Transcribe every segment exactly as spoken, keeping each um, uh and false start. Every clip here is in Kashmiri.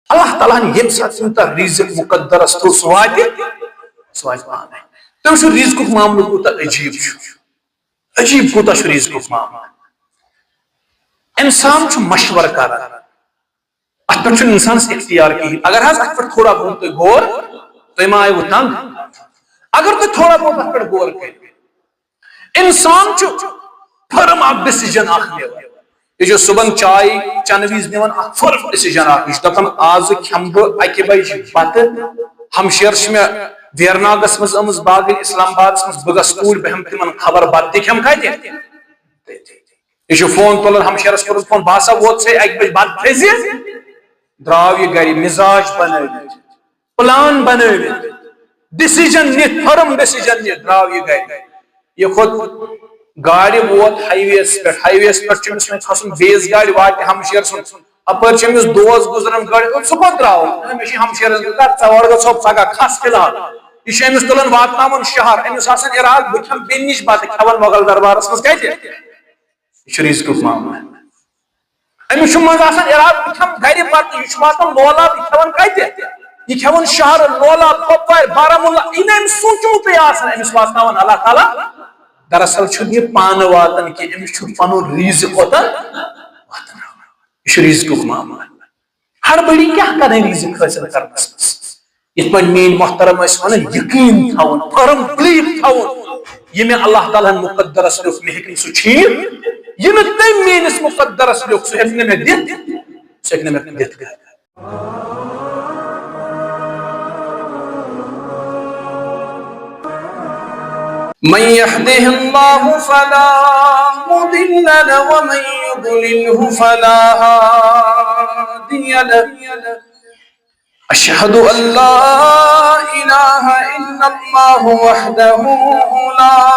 اللہ تعالیٰ ہن ییٚمہِ ساتہٕ یوٗتاہ رِزق مُقدرس تھوٚو، سُہ واتہِ، سُہ واتہِ پانے۔ تُہۍ وٕچھِو، رِزقُک معاملہٕ کوٗتاہ عجیٖب چھُ، عجیٖب کوٗتاہ چھُ رِزقُک معاملہٕ۔ اِنسان چھُ مشورٕ کران، اتھ پٮ۪ٹھ چھُنہٕ اِنسانس اختیار کِہیٖنۍ۔ اگر حظ اتھ پٮ۪ٹھ تھوڑا بہت تُہۍ غور، تُہۍ ما آیوٕ تنگ؟ اگر تُہۍ تھوڑا بہت اتھ پٮ۪ٹھ غور کٔرِو، اِنسان چھُ firm اکھ decision اکھ نِوان۔ یہِ چھُ صُبحن چاے چٮ۪نہٕ وِزِ نِوان اکھ firm decision اکھ۔ یہِ چھُ دَپان، "آزٕ کھٮ۪مہٕ بہٕ اَکہِ بجہِ بَتہٕ، ہمشیرٕ چھِ مےٚ ویرناگَس منٛز آمٕژ باغٕنۍ، اسلام آبادَس منٛز، بہٕ گژھٕ توٗرۍ، بہٕ ہٮ۪مہٕ تِمَن خبر، بَتہٕ تہِ کھٮ۪مہٕ کَتہِ؟" یہِ چھُ فون تُلان، ہمشیرَس کوٚرُن فون، "بہٕ ہسا ووت ژے اَکہِ بجہِ، بَتہٕ کھیٚزِ؟" درٛاو یہِ گرِ، مِزاج بنٲوِتھ، plan بنٲوِتھ، decision نِتھ، firm decision نِتھ درٛاو یہِ گرِ۔ یہِ کھوٚت گاڑِ، ووت highway یس پٮ۪ٹھ۔ Highway یس پٮ۪ٹھ چھُ أمِس وۄنۍ کھسُن بیٚیِس گاڑِ، واتہِ ہمشیر سُنٛد۔ اپٲرۍ چھُ أمِس دوس گُزران گٲڑۍ، "سُہ کوٚت درٛاو؟" "مےٚ چھُ ہمشیرس گوٚو، کر ژٕ وَڑ گژھو پگاہ، کھس فی الحال۔" یہِ چھُ أمِس تُلان واتناوُن شہر۔ أمِس آسان اِرادٕ، "بہٕ کھٮ۪مہٕ بیٚنہِ نِش بَتہٕ، کھٮ۪وان مۄغل دربارس منٛز کَتہِ؟" یہِ چھُ رِزقُک معاملہٕ۔ أمِس چھُ منٛزٕ آسان اِرادٕ، بہٕ کھٮ۪مہٕ گرِ بَتہٕ، یہِ چھُ واتان لولاب، یہِ کھٮ۪وان کَتہِ؟ یہِ کھٮ۪وان شہرٕ، لولاب، کۄپوارِ، بارہمولہ۔ یہِ نہٕ أمۍ سوٗنٛچمُتُے آسان، أمِس واتناوان اللہ تعالیٰ۔ دراصل چھُنہٕ یہِ پانہٕ واتان کینٛہہ، أمِس چھُ پَنُن رِزق کوٚت واتناوان۔ یہِ چھُ رِزقُک معاملہٕ۔ ہڑبڑی کیٛاہ کرٕنۍ رِزق حٲصِل کرنَس منٛز؟ یِتھ پٲٹھۍ میٲنۍ محترم ٲسۍ وَنان، یقیٖن تھاوُن، firm belief تھاوُن، یہِ مےٚ اللہ تعالیٰ ہن مُقدرس لیوٚکھ، مےٚ ہیٚکہِ نہٕ سُہ چھیٖنِتھ۔ یہِ نہٕ تٔمۍ میٲنِس مُقدرس لیوٚکھ، سُہ ہیٚکہِ نہٕ مےٚ دِتھ، سُہ ہیٚکہِ نہٕ مےٚ دِتھ۔ من يهده الله فلا مضل له ومن يضلله فلا هادي له. أشهد أن لا إله إلا الله وحده لا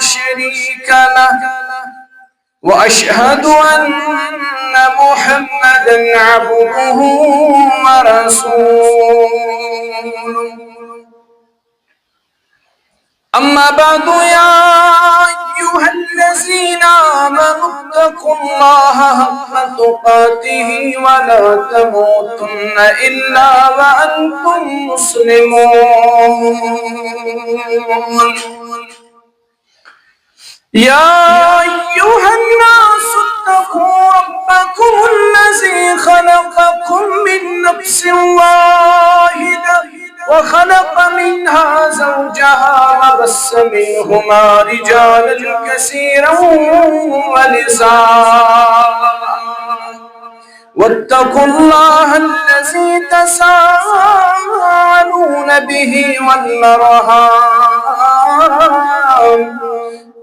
شريك له، وأشهد أن محمدا عبده ورسوله. أما بعد، يا أيها الذين آمنوا اتقوا الله حق تقاته ولا تموتن إلا وأنتم مسلمون. يا أيها الناس اتقوا ربكم الذي خلقكم من نفس واحدة وخلق منها زوجها وبث منهما رجالا كثيرا ونساء، واتقوا الله الذي تساءلون به والأرحام،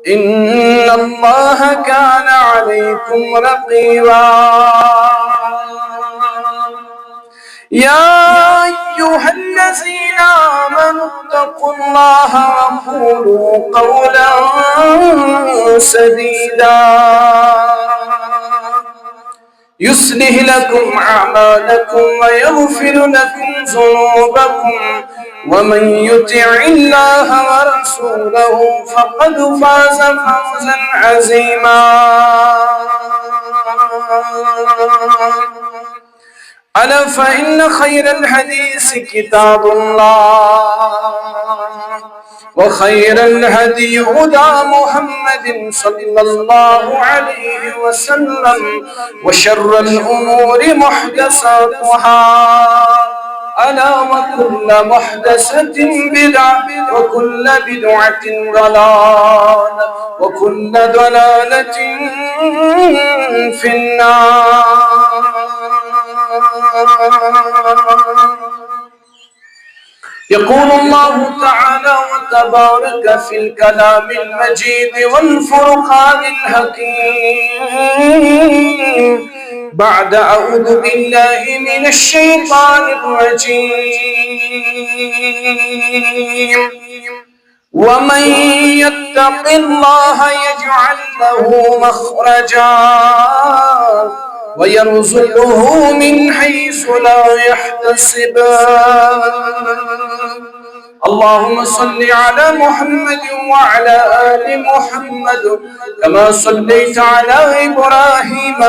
إن الله كان عليكم رقيبا. يا أيها الذين آمنوا اتقوا الله وقولوا قولا سديدا، يصلح لكم أعمالكم ويغفر لكم ذنوبكم، ومن يطع الله ورسوله فقد فاز فوزا عظيما. ألا فإن خير الحديث كتاب الله، وخير الهدي هدى محمد صلى الله عليه وسلم، وشر الأمور محدثاتها، ألا وكل محدثة بدعة، وكل بدعة ضلالة، وكل ضلالة في النار. يقول الله تعالى وتبارك في الكلام المجيد والفرقان الحكيم، بعد أعوذ بالله من الشيطان الرجيم. ومن يتق الله يجعل له مخرجا ويرزقه من حيث لا يحتسب. اللهم صل على محمد وعلى آل محمد كما صليت على إبراهيم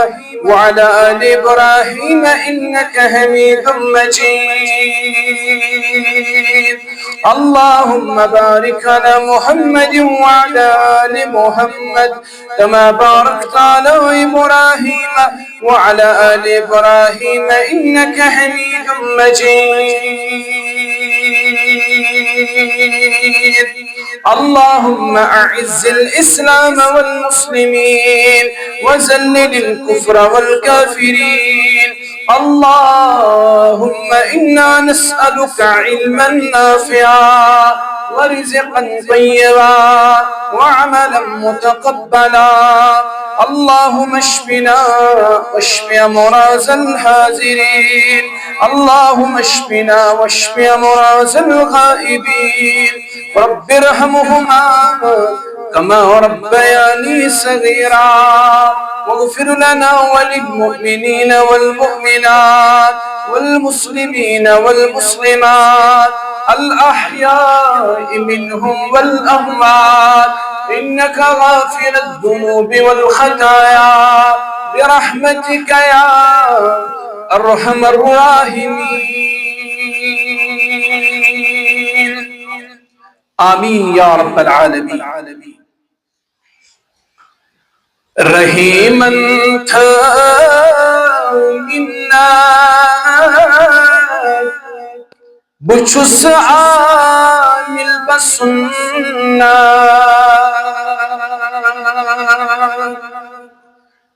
وعلى آل إبراهيم إنك حميد مجيد. اللهم بارك على محمد وعلى آل محمد كما باركت على إبراهيم وعلى آل إبراهيم إنك حميد مجيد. اللهم أعز الإسلام والمسلمين وذلل الكفر والكافرين. اللهم إنا نسألك علما نافعا ورزقا طيبا وعملا متقبلا. اللهم اشفنا واشف أمراض الحاضرين. اللهم اشفنا واشف أمراض الغائبين. رب ارحمهما كما ربياني صغيرا. واغفر لنا وللمؤمنين والمؤمنات والمسلمين والمسلمات الأحياء منهم والأموات إنك غافر الذنوب والخطايا برحمتك يا أرحم الراحمين. آمين يا رب العالمين. رحیمن تھٲو مِنت، بہٕ چھُس عامل بسنت۔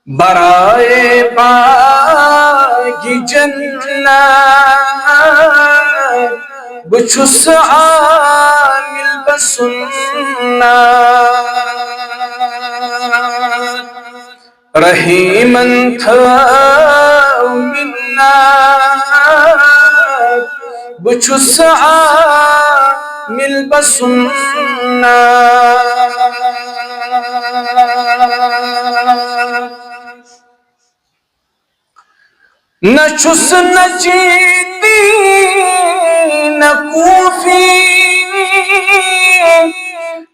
برائے باغِ جنت، بہٕ چھُس عامل بسنت۔ رحیمن تھٲو مِنت، بہٕ چھُس عامل بسنت۔ نہ چھُس نجدی نہ کوفی،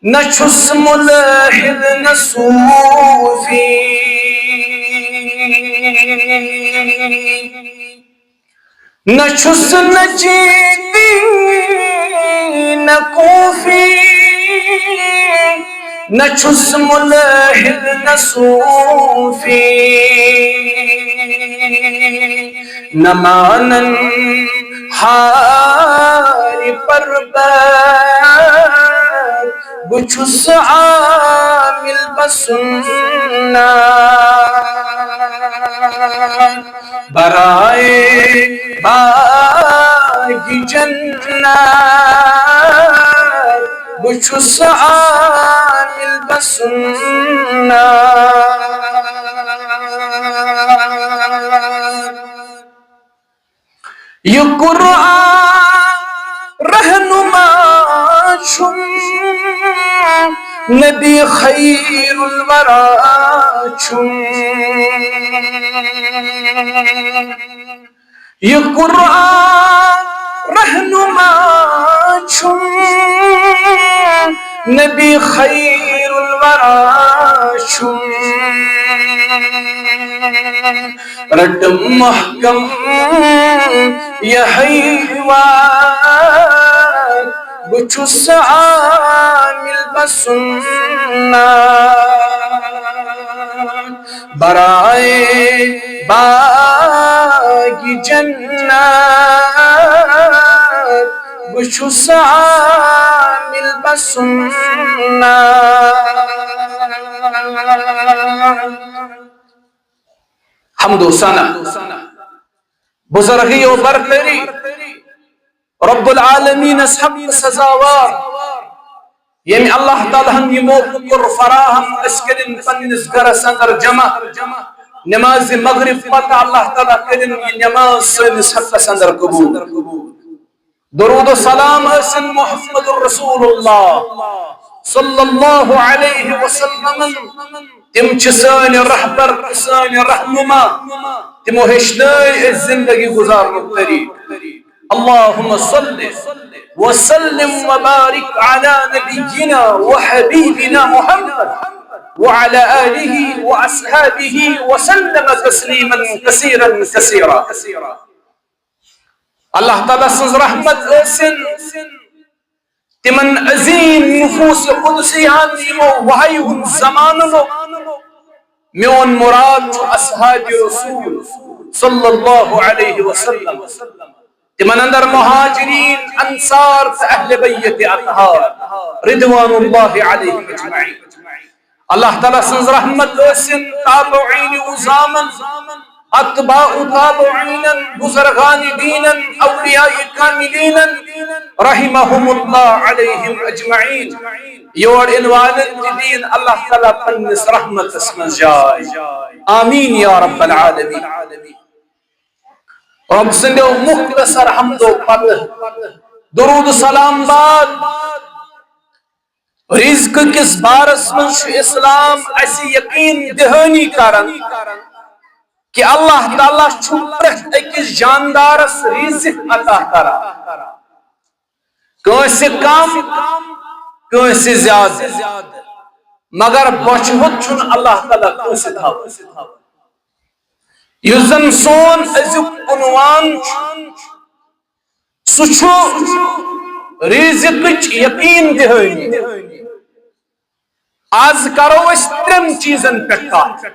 نہ چھُس ملحد نہ صوفی۔ نہ چھُس نجدی نہ کوفی، نہ چھُس ملحد نہ صوفی۔ نہ مانن ہارِ پربت، بہٕ چھُس عامل بسنت۔ برائے باغِ جنت، بہٕ چھُس عامل بسنت۔ یہِ قرآن رہنما چھُم، نبی خیر الورا چھُم۔ یہِ قرآن رہنما چھُم، نبی خیر الورا چھُم۔ رٹم محکم یہے وار، بہٕ چھُس عامل بسنت۔ برائے باغِ جنت، بہٕ چھُس عامل بسنت۔ حمد و ثنا، بزرگی و برتری، رب العالمینس حق سزاوار، ییٚمۍ اللہ تعالیٰ ہن یہِ موقعہٕ کوٚر فراہم، أسۍ کٔرِن پننِس گرس اندر جمع۔ نمازِ مغرب پتہٕ اللہ تعالیٰ کٔرِن یہِ نماز سٲنِس حقس اندر قبول۔ درود و سلام ٲسِن محمد رسول اللہ صلی اللہ علیہ وسلمن۔ تِم چھِ سٲنۍ رہبر، سٲنۍ رہنما۔ تِمو ہیٚچھنٲے أسۍ زندگی گُزارنُک طریٖقہٕ۔ اللہم صل وسلم وبارك على نبينا وحبيبنا محمد وعلى آله وأصحابه وسلم تسليما كثيرا كثيرا. اللہ تعالیٰ سٕنٛز رحمت ٲسِن تِمن عظیم نفوس قدسیہن، یِمو وحی ہُنٛد زمانہٕ لوٚگ۔ میون مراد چھُ اصحاب رسول صلی اللہ علیہ وسلم۔ تِمن اندر مہاجرین، انصار تہٕ اہل بیت اطہار رضوان اللہ علیہم اجمعین۔ اللہ تعالیٰ سٕنٛز رحمت ٲسِن تابعین عظامن، اتباع تابعینن، بزرگان دینن، اولیاء کاملینن، رحمہم اللہ علیہم اجمعین۔ یور یِن والٮ۪ن تہِ دِیِن اللہ تعالیٰ پننِس رحمتس منٛز جاے۔ آمین یا رب العالمین۔ رب سٕنٛدیو مختصر حمدو پتہٕ، درود سلام بعد، رزق کِس بارس منٛز چھُ اسلام اسہِ یقین دہانی کران کہ اللہ تعالیٰ چھُ پرٛٮ۪تھ أکِس جاندارس رزق عطا کران، کٲنٛسہِ کم، کٲنٛسہِ زیادٕ، مگر بۄچھِ ہوٚت چھُنہٕ اللہ تعالیٰ کٲنٛسہِ تھاوان۔ یُس زن سون أزیُک عنوان چھُ، سُہ چھُ رزقٕچ یقین دہانی۔ آز کرو أسۍ ترٛٮ۪ن چیٖزن پٮ۪ٹھ کتھ۔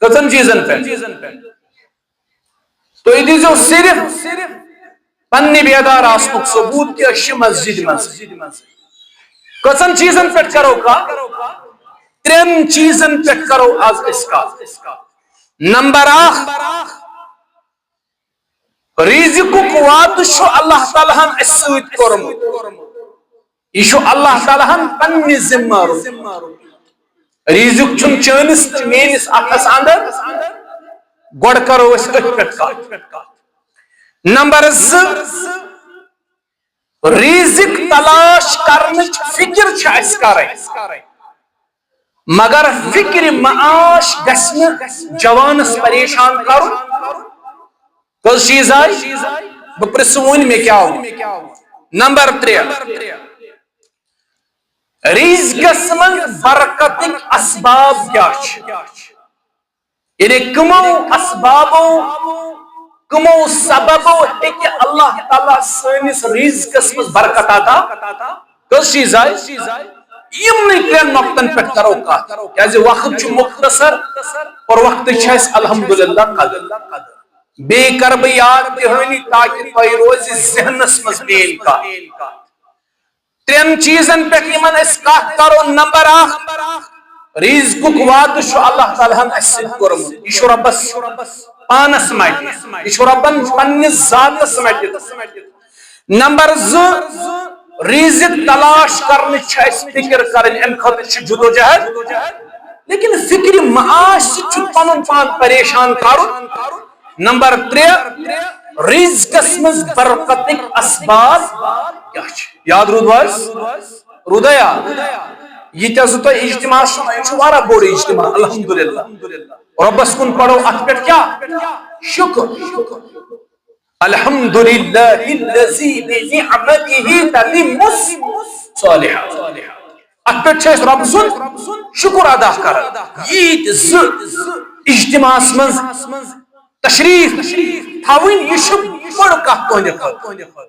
کٔژن چیٖزن پٮ۪ٹھ؟ تُہۍ دیٖزیو صرف پننہِ بیدار آسنُک ثبوت کہِ أسۍ چھِ مسجدِ منٛز۔ کٔژن چیٖزن پٮ۪ٹھ کرو کتھ؟ ترٛٮ۪ن چیٖزن پٮ۪ٹھ کرو آز أسۍ کتھ۔ نمبر اکھ، رزقُک وعدٕ چھُ اللہ تعالیٰ ہن اَسہِ سۭتۍ کوٚرمُت۔ یہِ چھُ اللہ تعالیٰ ہن پننہِ ذمہٕ روٚٹمُت۔ رزق چھُنہٕ چٲنِس تہٕ میٲنِس اَتھس اندر۔ گۄڈٕ کرو أسۍ أتھۍ پٮ۪ٹھ کتھ۔ نمبر زٕ، رزق تلاش کرنٕچ فکر چھِ اَسہِ کرٕنۍ۔ مگر فکرِ معاش گژھِ نہٕ جوانس پریشان کرُن۔ کٔژ چیٖز آے؟ بہٕ پرژھٕ وۄنۍ مےٚ کیٛاہ ووٚن۔ نمبر ترٛےٚ، رزقس منٛز برکتٕکۍ اسباب کیٛاہ چھِ؟ یعنی کمو اسبابو، کمو سببو ہیٚکہِ اللہ تعالیٰ سٲنِس رزقس منٛز برکت عطا۔ کٔژ چیٖز آے؟ یِمنٕے ترٛٮ۪ن نۄقطن پٮ۪ٹھ کرو کتھ، کیازِ وقت چھُ مختصر اور وقتٕچ چھِ اَسہِ الحمدللہ قدر۔ بیٚیہِ کرٕ بہٕ یاد دہٲنی تاکہِ تۄہہِ روزِ ذہنس منٛز میٲنۍ کتھ۔ ترٛٮ۪ن چیٖزن پٮ۪ٹھ یِمن أسۍ کتھ کرو۔ نمبر اکھ، رزقُک وعدٕ چھُ اللہ تعالیٰ ہن اَسہِ سۭتۍ کوٚرمُت۔ یہِ چھُ رۄبس پانس متہِ، یہِ چھُ رۄبن پننِس ذاتس متہِ۔ نمبر زٕ، رزق تلاش کرنٕچ چھِ اَسہِ فکر کرٕنۍ، امہِ خٲطرٕ چھِ جدوجہد۔ لیکن فکرِ معاش سۭتۍ چھُنہٕ پنُن پان پریشان کرُن۔ نمبر ترٛےٚ، رزقس منٛز برکتٕکۍ اسباب کیٛاہ چھِ؟ یاد روٗدوا حظ؟ روٗدا یاد؟ یہِ تہِ حظ تۄہہِ اجتماع چھُ، یہِ چھُ واریاہ بوٚڑ اجتماع، الحمدللہ۔ رۄبس کُن پرو اتھ پٮ۪ٹھ کیٛاہ؟ شُکر۔ الحمدللہ الذی بنعمتہ تتم الصالحات۔ اتھ پٮ۪ٹھ چھِ أسۍ رۄب سُنٛد شُکر ادا کران۔ ییٖتۍ زٕ اجتماعس منٛز تشریف تھاوٕنۍ، یہِ چھُ بٔڑ کتھ تُہنٛدِ خٲطرٕ۔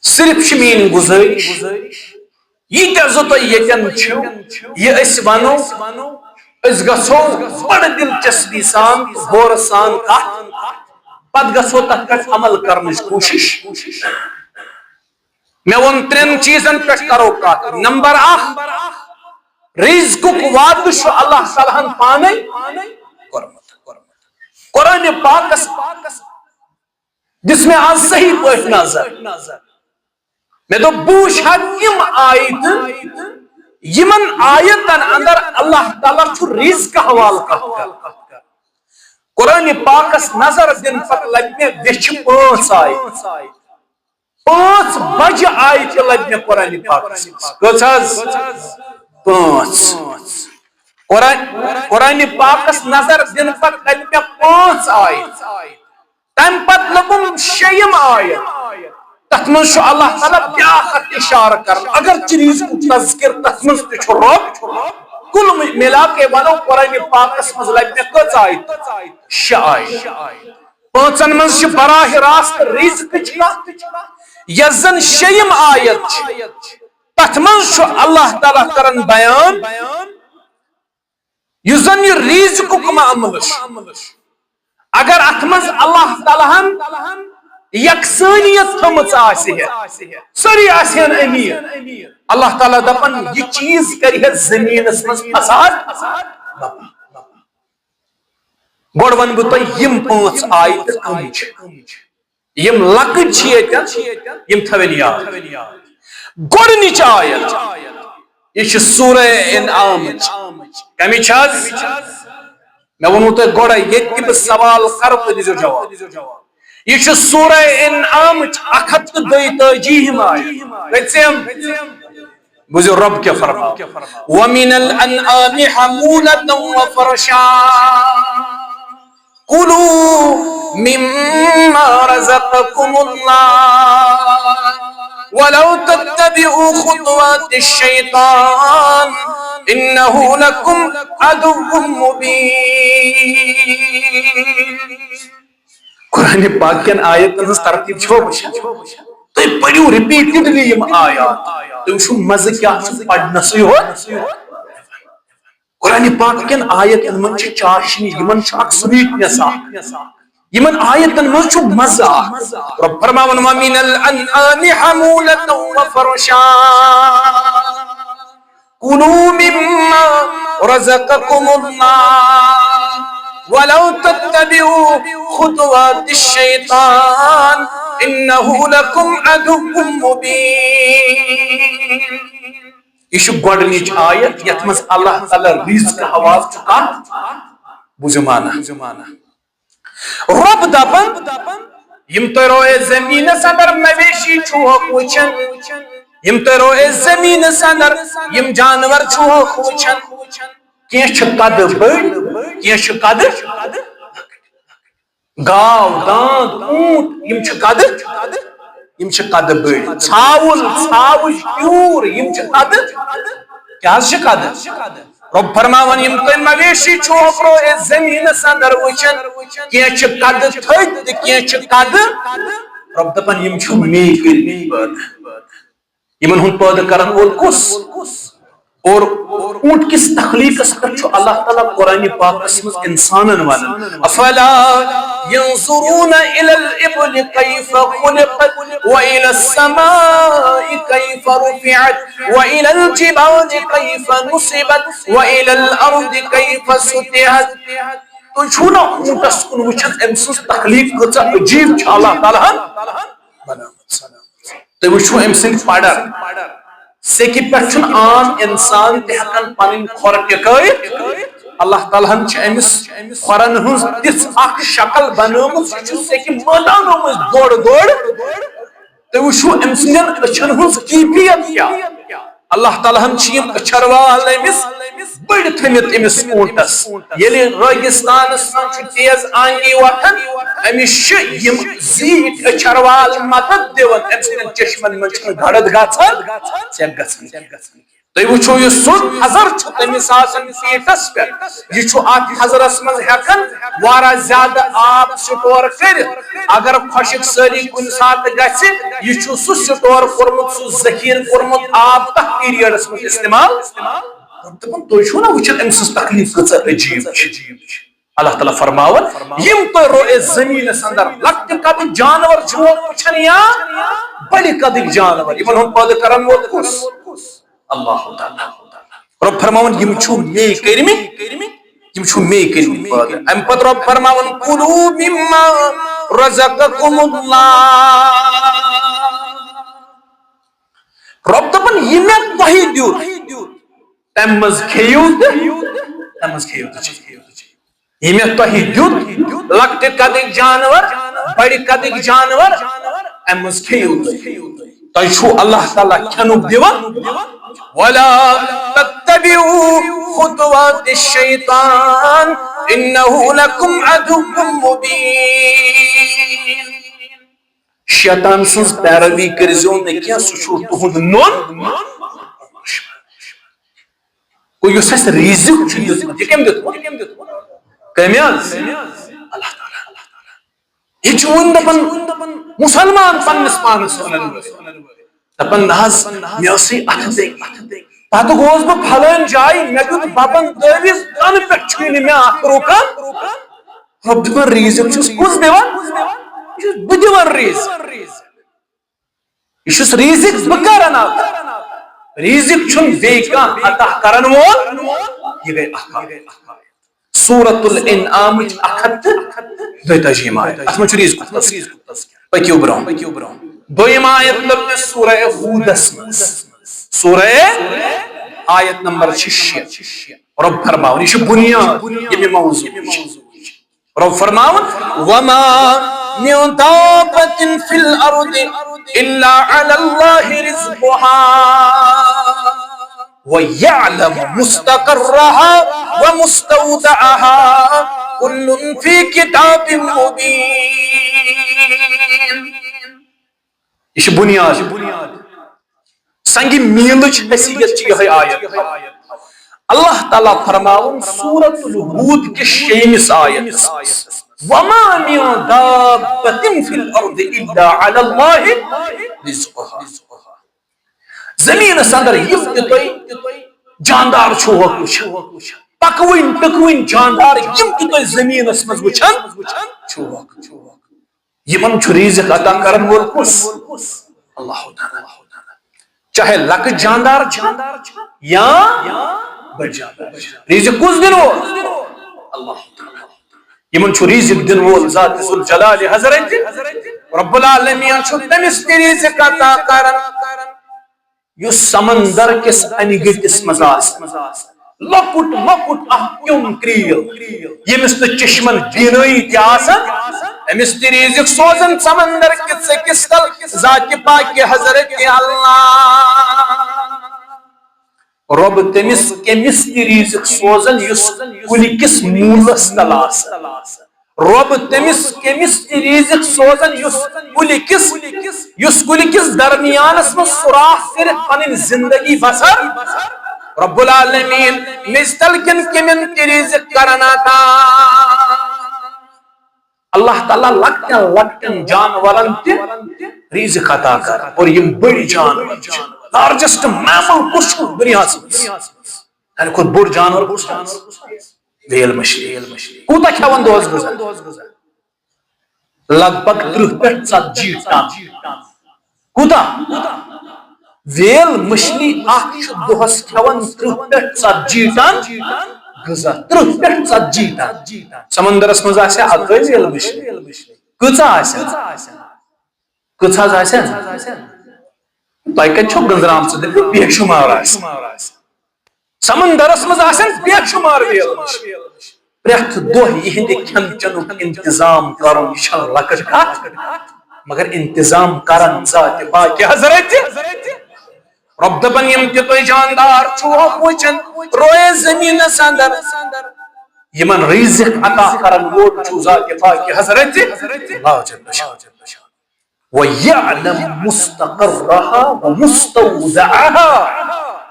صرف چھِ میٲنۍ گُزٲرِش، ییٖتیٛاہ زٕ تۄہہِ ییٚتٮ۪ن چھِو، یہِ أسۍ ونو، أسۍ گژھو بڑٕ دلچسپی سان تہٕ غورٕ سان کتھ، پتہٕ گژھو تتھ پٮ۪ٹھ عمل کرنٕچ کوٗشش۔ مےٚ ووٚن ترٛٮ۪ن چیٖزن پٮ۪ٹھ کرو کتھ۔ نمبر اکھ، رزقُک وعدٕ چھُ اللہ تعالیٰ ہن پانے کوٚرمُت۔ قرآن پاکس دِژ مےٚ آز صحیح پٲٹھۍ نظر۔ مےٚ دوٚپ، بہٕ وٕچھ ہا تِم آیتہٕ، یِمن آیتن اندر اللہ تعالیٰ چھُ رزق حوالہٕ کتھ کران۔ قرآن پاکس نظر دِنہٕ پتہٕ لبہِ مےٚ ویچھِ پانٛژھ آیتہٕ۔ پانٛژھ بجہِ آیتہٕ لبہِ مےٚ قرآن پاکس منٛز۔ کٔژ حظ؟ پانٛژھ۔ قرآن، قرآن پاکس نظر دِنہٕ پتہٕ لبہِ مےٚ پانٛژھ آیتہٕ۔ تمہِ پتہٕ لوٚبُم شیٚیِم آیت۔ تتھ منٛز چھُ اللہ تعالیٰ بیاکھ اکھ اشارٕ کران، اگر چیٖز تذکر تتھ منٛز تہِ چھُ رۄب۔ کُل مِلا کے ونو، قرآن پاکس منٛز لبہِ مےٚ کٔژ آیتہٕ؟ شےٚ آیتہٕ۔ پانٛژن منٛز چھِ براہ راست رزقٕچ کتھ، یۄس زن شیٚیِم آیت چھِ، تتھ منٛز چھُ اللہ تعالیٰ کران بیان یُس زن یہِ رزقُک معاملہٕ چھُ۔ اگر اتھ منٛز اللہ تعالیٰ ہن یکسٲنیت تھٲمٕژ آسہِ ہے، سٲری آسہِ ہن امیر، اللہ تعالیٰ دپان، یہِ چیٖز کرِ ہے زٔمیٖنس منٛز فساد۔ گۄڈٕ ونہٕ بہٕ تۄہہِ، یِم پانٛژھ آیتہٕ کم چھِ؟ یِم لۄکٕٹۍ چھِ ییٚتٮ۪ن، یِم تھٲوِن یاد۔ گۄڈٕنِچ آیت، یہِ چھِ سورہ انعامٕچ۔ کمِچ حظ؟ مےٚ ووٚنوُ تۄہہِ گۄڈے، ییٚتہِ تہِ بہٕ سوال کرٕ، تُہۍ دِیٖزیو جواب۔ یہِ چھِ سورہ انعامٕچ اکھ ہتھ تہٕ دۄیہِ تٲجی ہِم آیت۔ کٔژِم؟ بوٗزِو رۄب کیٛاہ فرماو۔ وَمِنَ الْأَنْعَامِ حَمُولَةً وَفَرَشًا كُلُوا مِمَّا رَزَقَكُمُ اللَّهُ وَلَا تَتَّبِعُوا خُطُوَاتِ الشَّيْطَانِ إِنَّهُ لَكُمْ عَدُوٌّ مُّبِينٌ۔ قرآن پاک کٮ۪ن آیتن ہٕنٛز ترتیٖب چھو وٕچھان؟ تُہۍ پٔرِو repeatedly یِم آیات، تُہۍ وٕچھِو مزٕ کیٛاہ چھُ پرنَسٕے یوت۔ قرآن پاک کٮ۪ن آیتن منٛز چھِ چاشنی، یِمن چھُ اکھ sweetness اکھ۔ یِمن آیتن منٛز چھُ مزٕ اکھ۔ رۄب فرماوان، وَمِنَ الْأَنْعَامِ حَمُولَةً وَفَرَشًا كُلُوا مِمَّا رَزَقَكُمُ اللَّهُ وَلَا تَتَّبِعُوا خُطُوَاتِ الشَّيْطَانِ إِنَّهُ لَكُمْ عَدُوٌّ مُّبِينٌ۔ یہِ چھُ گۄڈٕنِچ آیت، یتھ منٛز اللہ تعالیٰ رزق حوالہٕ چھُ کتھ۔ بوٗزِو معنی۔ رۄب دپان، یِم تُہۍ روے زٔمیٖنس اندر مویشی چھُوکھ وٕچھان، یِم تُہۍ روے زٔمیٖنس اندر یِم جانور چھُوکھ وٕچھان، کینٛہہ چھِ قدٕ بٔڑۍ، کینٛہہ چھِ قدٕ، گاو، داند، اوٗنٹ، یِم چھِ قدٕ، یِم چھِ قدٕ بٔڑۍ۔ ژھاوُل، ژھاوٕج، تیوٗر، یِم چھِ قدٕ، کیٛاہ حظ چھِ قدٕ؟ رۄب فرماوان، یِم تُہۍ مویشی چھِو اوپرو أتھۍ زٔمیٖنَس اندر وٕچھان، کینٛہہ چھِ قدٕ تھٔدۍ تہٕ کینٛہہ چھِ قدٕ۔ رۄب دَپان، یِم چھِو مے کٔرمٕتۍ پٲدٕ۔ یِمن ہُنٛد پٲدٕ کرن وول کُس؟ اور اوٗنٹ کِس تخلیٖقس پٮ۪ٹھ چھُ اللہ تعالیٰ قرآنِ پاکس منٛز اِنسانن ونان، افلا ينظرون إلى الإبل كيف خلقت وإلى السماء كيف رفعت وإلى الجبال كيف نصبت وإلى الأرض كيف سطحت۔ تُہۍ چھِو نا اوٗنٹس کُن وٕچھان، أمۍ سٕنٛز تخلیٖق کۭژاہ عجیٖب چھِ اللہ تعالیٰ ہن بنٲومٕژ۔ تُہۍ وٕچھِو أمۍ سٕنٛدۍ پڑر۔ سیٚکہِ پٮ۪ٹھ چھُنہٕ عام اِنسان تہِ ہٮ۪کان پنٕنۍ کھۄر ٹِکٲوِتھ۔ اللہ تعالیٰ ہن چھِ أمِس کھۄرن ہٕنٛز تِژھ اکھ شکل بنٲومٕژ، یہِ چھُ سیٚکہِ مٲدانو مٔنٛزۍ دورٕ دورٕ۔ تُہۍ وٕچھِو أمۍ سٕنٛدٮ۪ن أچھن ہٕنٛز کیفیت کیٛاہ۔ اللہ تعالیٰ ہن چھِ یِم أچھر وال أمِس بٔڑۍ تھٲمٕتۍ أمِس اوٗنٹس۔ ییٚلہِ رٲگِستانس منٛز چھُ تیز آنگی وۄتھان، أمِس چھِ یِم زیٖٹھۍ أچھر وال مدد دِوان، أمۍ سٕنٛدٮ۪ن چشمن منٛز چھِنہٕ گڑد گژھان، ژےٚ گژھان۔ تُہۍ وٕچھِو، یہِ سُہ تھزر چھُ تٔمِس آسان پیٖٹھس پٮ۪ٹھ، یہِ چھُ اتھ تھزرس منٛز ہٮ۪کان واریاہ زیادٕ آب سٹور کٔرِتھ۔ اگر خۄشک سٲلی کُنہِ ساتہٕ گژھِ، یہِ چھُ سُہ سٹور کوٚرمُت، سُہ ذخیرٕ کوٚرمُت آب تتھ پیریڈس منٛز استعمال۔ دپان، تُہۍ چھِو نا وٕچھان أمۍ سٕنٛز تخلیٖق کۭژاہ عجیٖب چھِ؟ اللہ تعالیٰ فرماوان، یِم تُہۍ روے زٔمیٖنس اندر لۄکٹہِ قدٕکۍ جانور چھِو وٕچھان یا بڑِ قدٕکۍ جانور، یِمن ہُنٛد پٲدٕ کرن وول کُس؟ اللہ تعالیٰ۔ رۄب فرماوان، یِم چھِو مے کٔرمٕتۍ، یِم چھِو مے کٔرمٕتۍ پٲدٕ۔ امہِ پتہٕ رۄب فرماوان، کُلوا مما رزقکم اللہ۔ رۄب دپان، یہِ مےٚ تۄہہِ دیُت، تمہِ منٛز کھیٚیِو تہٕ، تمہِ منٛز کھیٚیِو تہٕ چیٚیِو۔ یہِ مےٚ تۄہہِ دیُت، لۄکٹہِ قدٕکۍ جانور، بڑِ قدٕکۍ جانور، امہِ منٛز کھیٚیِو تُہۍ۔ تۄہہِ چھُو اللہ تعالیٰ کھٮ۪نُک دِوان۔ ولا تتبعوا خطوات الشیطان انہ لکم عدو مبین۔ شیطان سٕنٛز پیروی کٔرۍزیو نہٕ کینٛہہ، سُہ چھُو تُہُنٛد نوٚن۔ گوٚو یُس اَسہِ رِزِق چھُ دیُتمُت، یہِ کٔمۍ دیُتمُت؟ کٔمۍ حظ؟ اللہ تعالیٰ۔ یہِ چھُ وۄنۍ دَپان، مُسلمان پننِس پانَس وَنان وٲلۍ۔ دَپان، نہ حظ، مےٚ ٲسٕے اَتھٕ دٔنٛگۍ۔ پَتہٕ گوس بہٕ پھلٲنۍ جایہِ، مےٚ دیُت بَبَن دٲوِز، تَنہٕ پٮ۪ٹھ چھُے نہٕ مےٚ اَکھ رُکان۔ رۄب دَپان، رِزِق چھُس کُس دِوان؟ یہِ چھُس بہٕ دِوان رِزِق۔ یہِ چھُس رِزِق بہٕ کران عطا۔ رِزِق چھُنہٕ بیٚیہِ کانٛہہ عطا کرن وول۔ یہِ گٔے اکھ آیت۔ سورۃ الانعامٕچ اکھ ہتھ تہٕ دۄیتٲجی آیت۔ اتھ منٛز چھُ رِزقُک تذکرٕ۔ پٔکِو برٛونٛہہ۔ دوٚیِم آیت لٔب مےٚ سورہ ہوٗدس منٛز۔ سورہ آیت نمبر چھِ شےٚ۔ رۄب فرماوان، یہِ چھُ بُنیاد ییٚمہِ موضوعٕچ۔ رۄب فرماوان، وما من دابة في الأرض إلا على الله رزقها ويعلم مستقرها ومستودعها كل في كتاب مبين۔ یہِ چھِ بُنیاد۔ سنگِ میٖلٕچ حیثیت چھِ یِہوٚے آیت۔ اللہ تعالیٰ فرماوُن سورۃ الہود کِس شیٚیِمِس آیتس منٛز، وما من دابة في الأرض إلا على الله رزقها۔ زمینس اندر یِم تہِ تُہۍ جاندار چھِو وٕچھان، پکوٕنۍ ٹکوٕنۍ جاندار یِم تہِ تُہۍ زمینس منٛز وٕچھان چھِو، یِمن چھُ رِزق عطا کرن وول کُس؟ اللہ تعالیٰ۔ چاہے لۄکٕٹۍ جاندار چھِ یا بٔڑۍ جاندار چھِ، رِزق کُس دِنہٕ وول؟ اللہ تعالیٰ۔ یِمن چھُ رِزق دِنہٕ وول ذات ذوالجلال حضرت رب العالمین چھُ تٔمِس تہِ رِزق عطا کران۔ یُس سمندر کِس انہِ گٔٹِس منٛز آسہِ، لۄکُٹ مۄکُٹ اکھ کیوٚم کریٖل، ییٚمِس نہٕ چشمن بینٲیی تہِ آسن، أمِس تہِ رِزق سوزن سمندر کِس أکِس تل ذاتِ پاکِ حضرت اللہ۔ رۄب تٔمِس کٔمِس تہِ رِزق سوزن یُس کُلہِ کِس موٗلس تل آسہِ۔ رۄب تٔمِس کٔمِس تہِ رِزق سوزن یُس کُلہِ کِس، یُس کُلہِ کِس درمیانس منٛز سوراخ کٔرِتھ پنٕنۍ زندگی بسر۔ رب العالمین مِثل کٮ۪ن کٔمٮ۪ن تہِ رِزق کرن عطا۔ اللہ تعالیٰ لۄکٹٮ۪ن لۄکٹٮ۪ن جانورن تہِ رِزق عطا کران۔ اور یِم بٔڑۍ جانور چھِ، largest mammal کُس چھُ دُنیاہس منٛز؟ ساروی کھۄتہٕ بوٚڑ جانور کُس چھُ؟ ویل مچھلی۔ کوٗتاہ کھٮ۪وان دۄہس غذا؟ لگ بگ ترٕٛہ پٮ۪ٹھ ژتجی ٹن۔ کوٗتاہ؟ ویل مچھلی اکھ چھُ دۄہس کھٮ۪وان ترٕٛہ پٮ۪ٹھ ژتجی ٹن غذا، ترٕٛہ پٮ۪ٹھ ژتجی ٹن۔ سمندرس منٛز آسہِ اکٲے ویل مچھلی؟ کۭژاہ آسہِ؟ کۭژاہ حظ آسہِ؟ تۄہہِ کتہِ چھو گٔنزرامژٕ؟ دٔپِو، بے شُمار آسہِ۔ سمندرس منٛز آسن بے شُمار ویل مچھلی۔ پرٛٮ۪تھ دۄہ یِہنٛدِ کھٮ۪ن چٮ۪نُک انتظام کرُن، یہِ چھنہٕ لۄکٕٹ کتھ، مگر انتظام کرن ذاتِ پاکِ حضرت۔ رۄب دپان، یِم تہِ تُہۍ جاندار چھِو وٕچھان رویے زمینس اندر، یِمن رِزق عطا کرن وول چھُ ذاتِ پاکِ حضرت اللہ جل شانہ۔ وَيَعْلَمُ مُسْتَقَرَّهَا وَمُسْتَوْدَعَهَا۔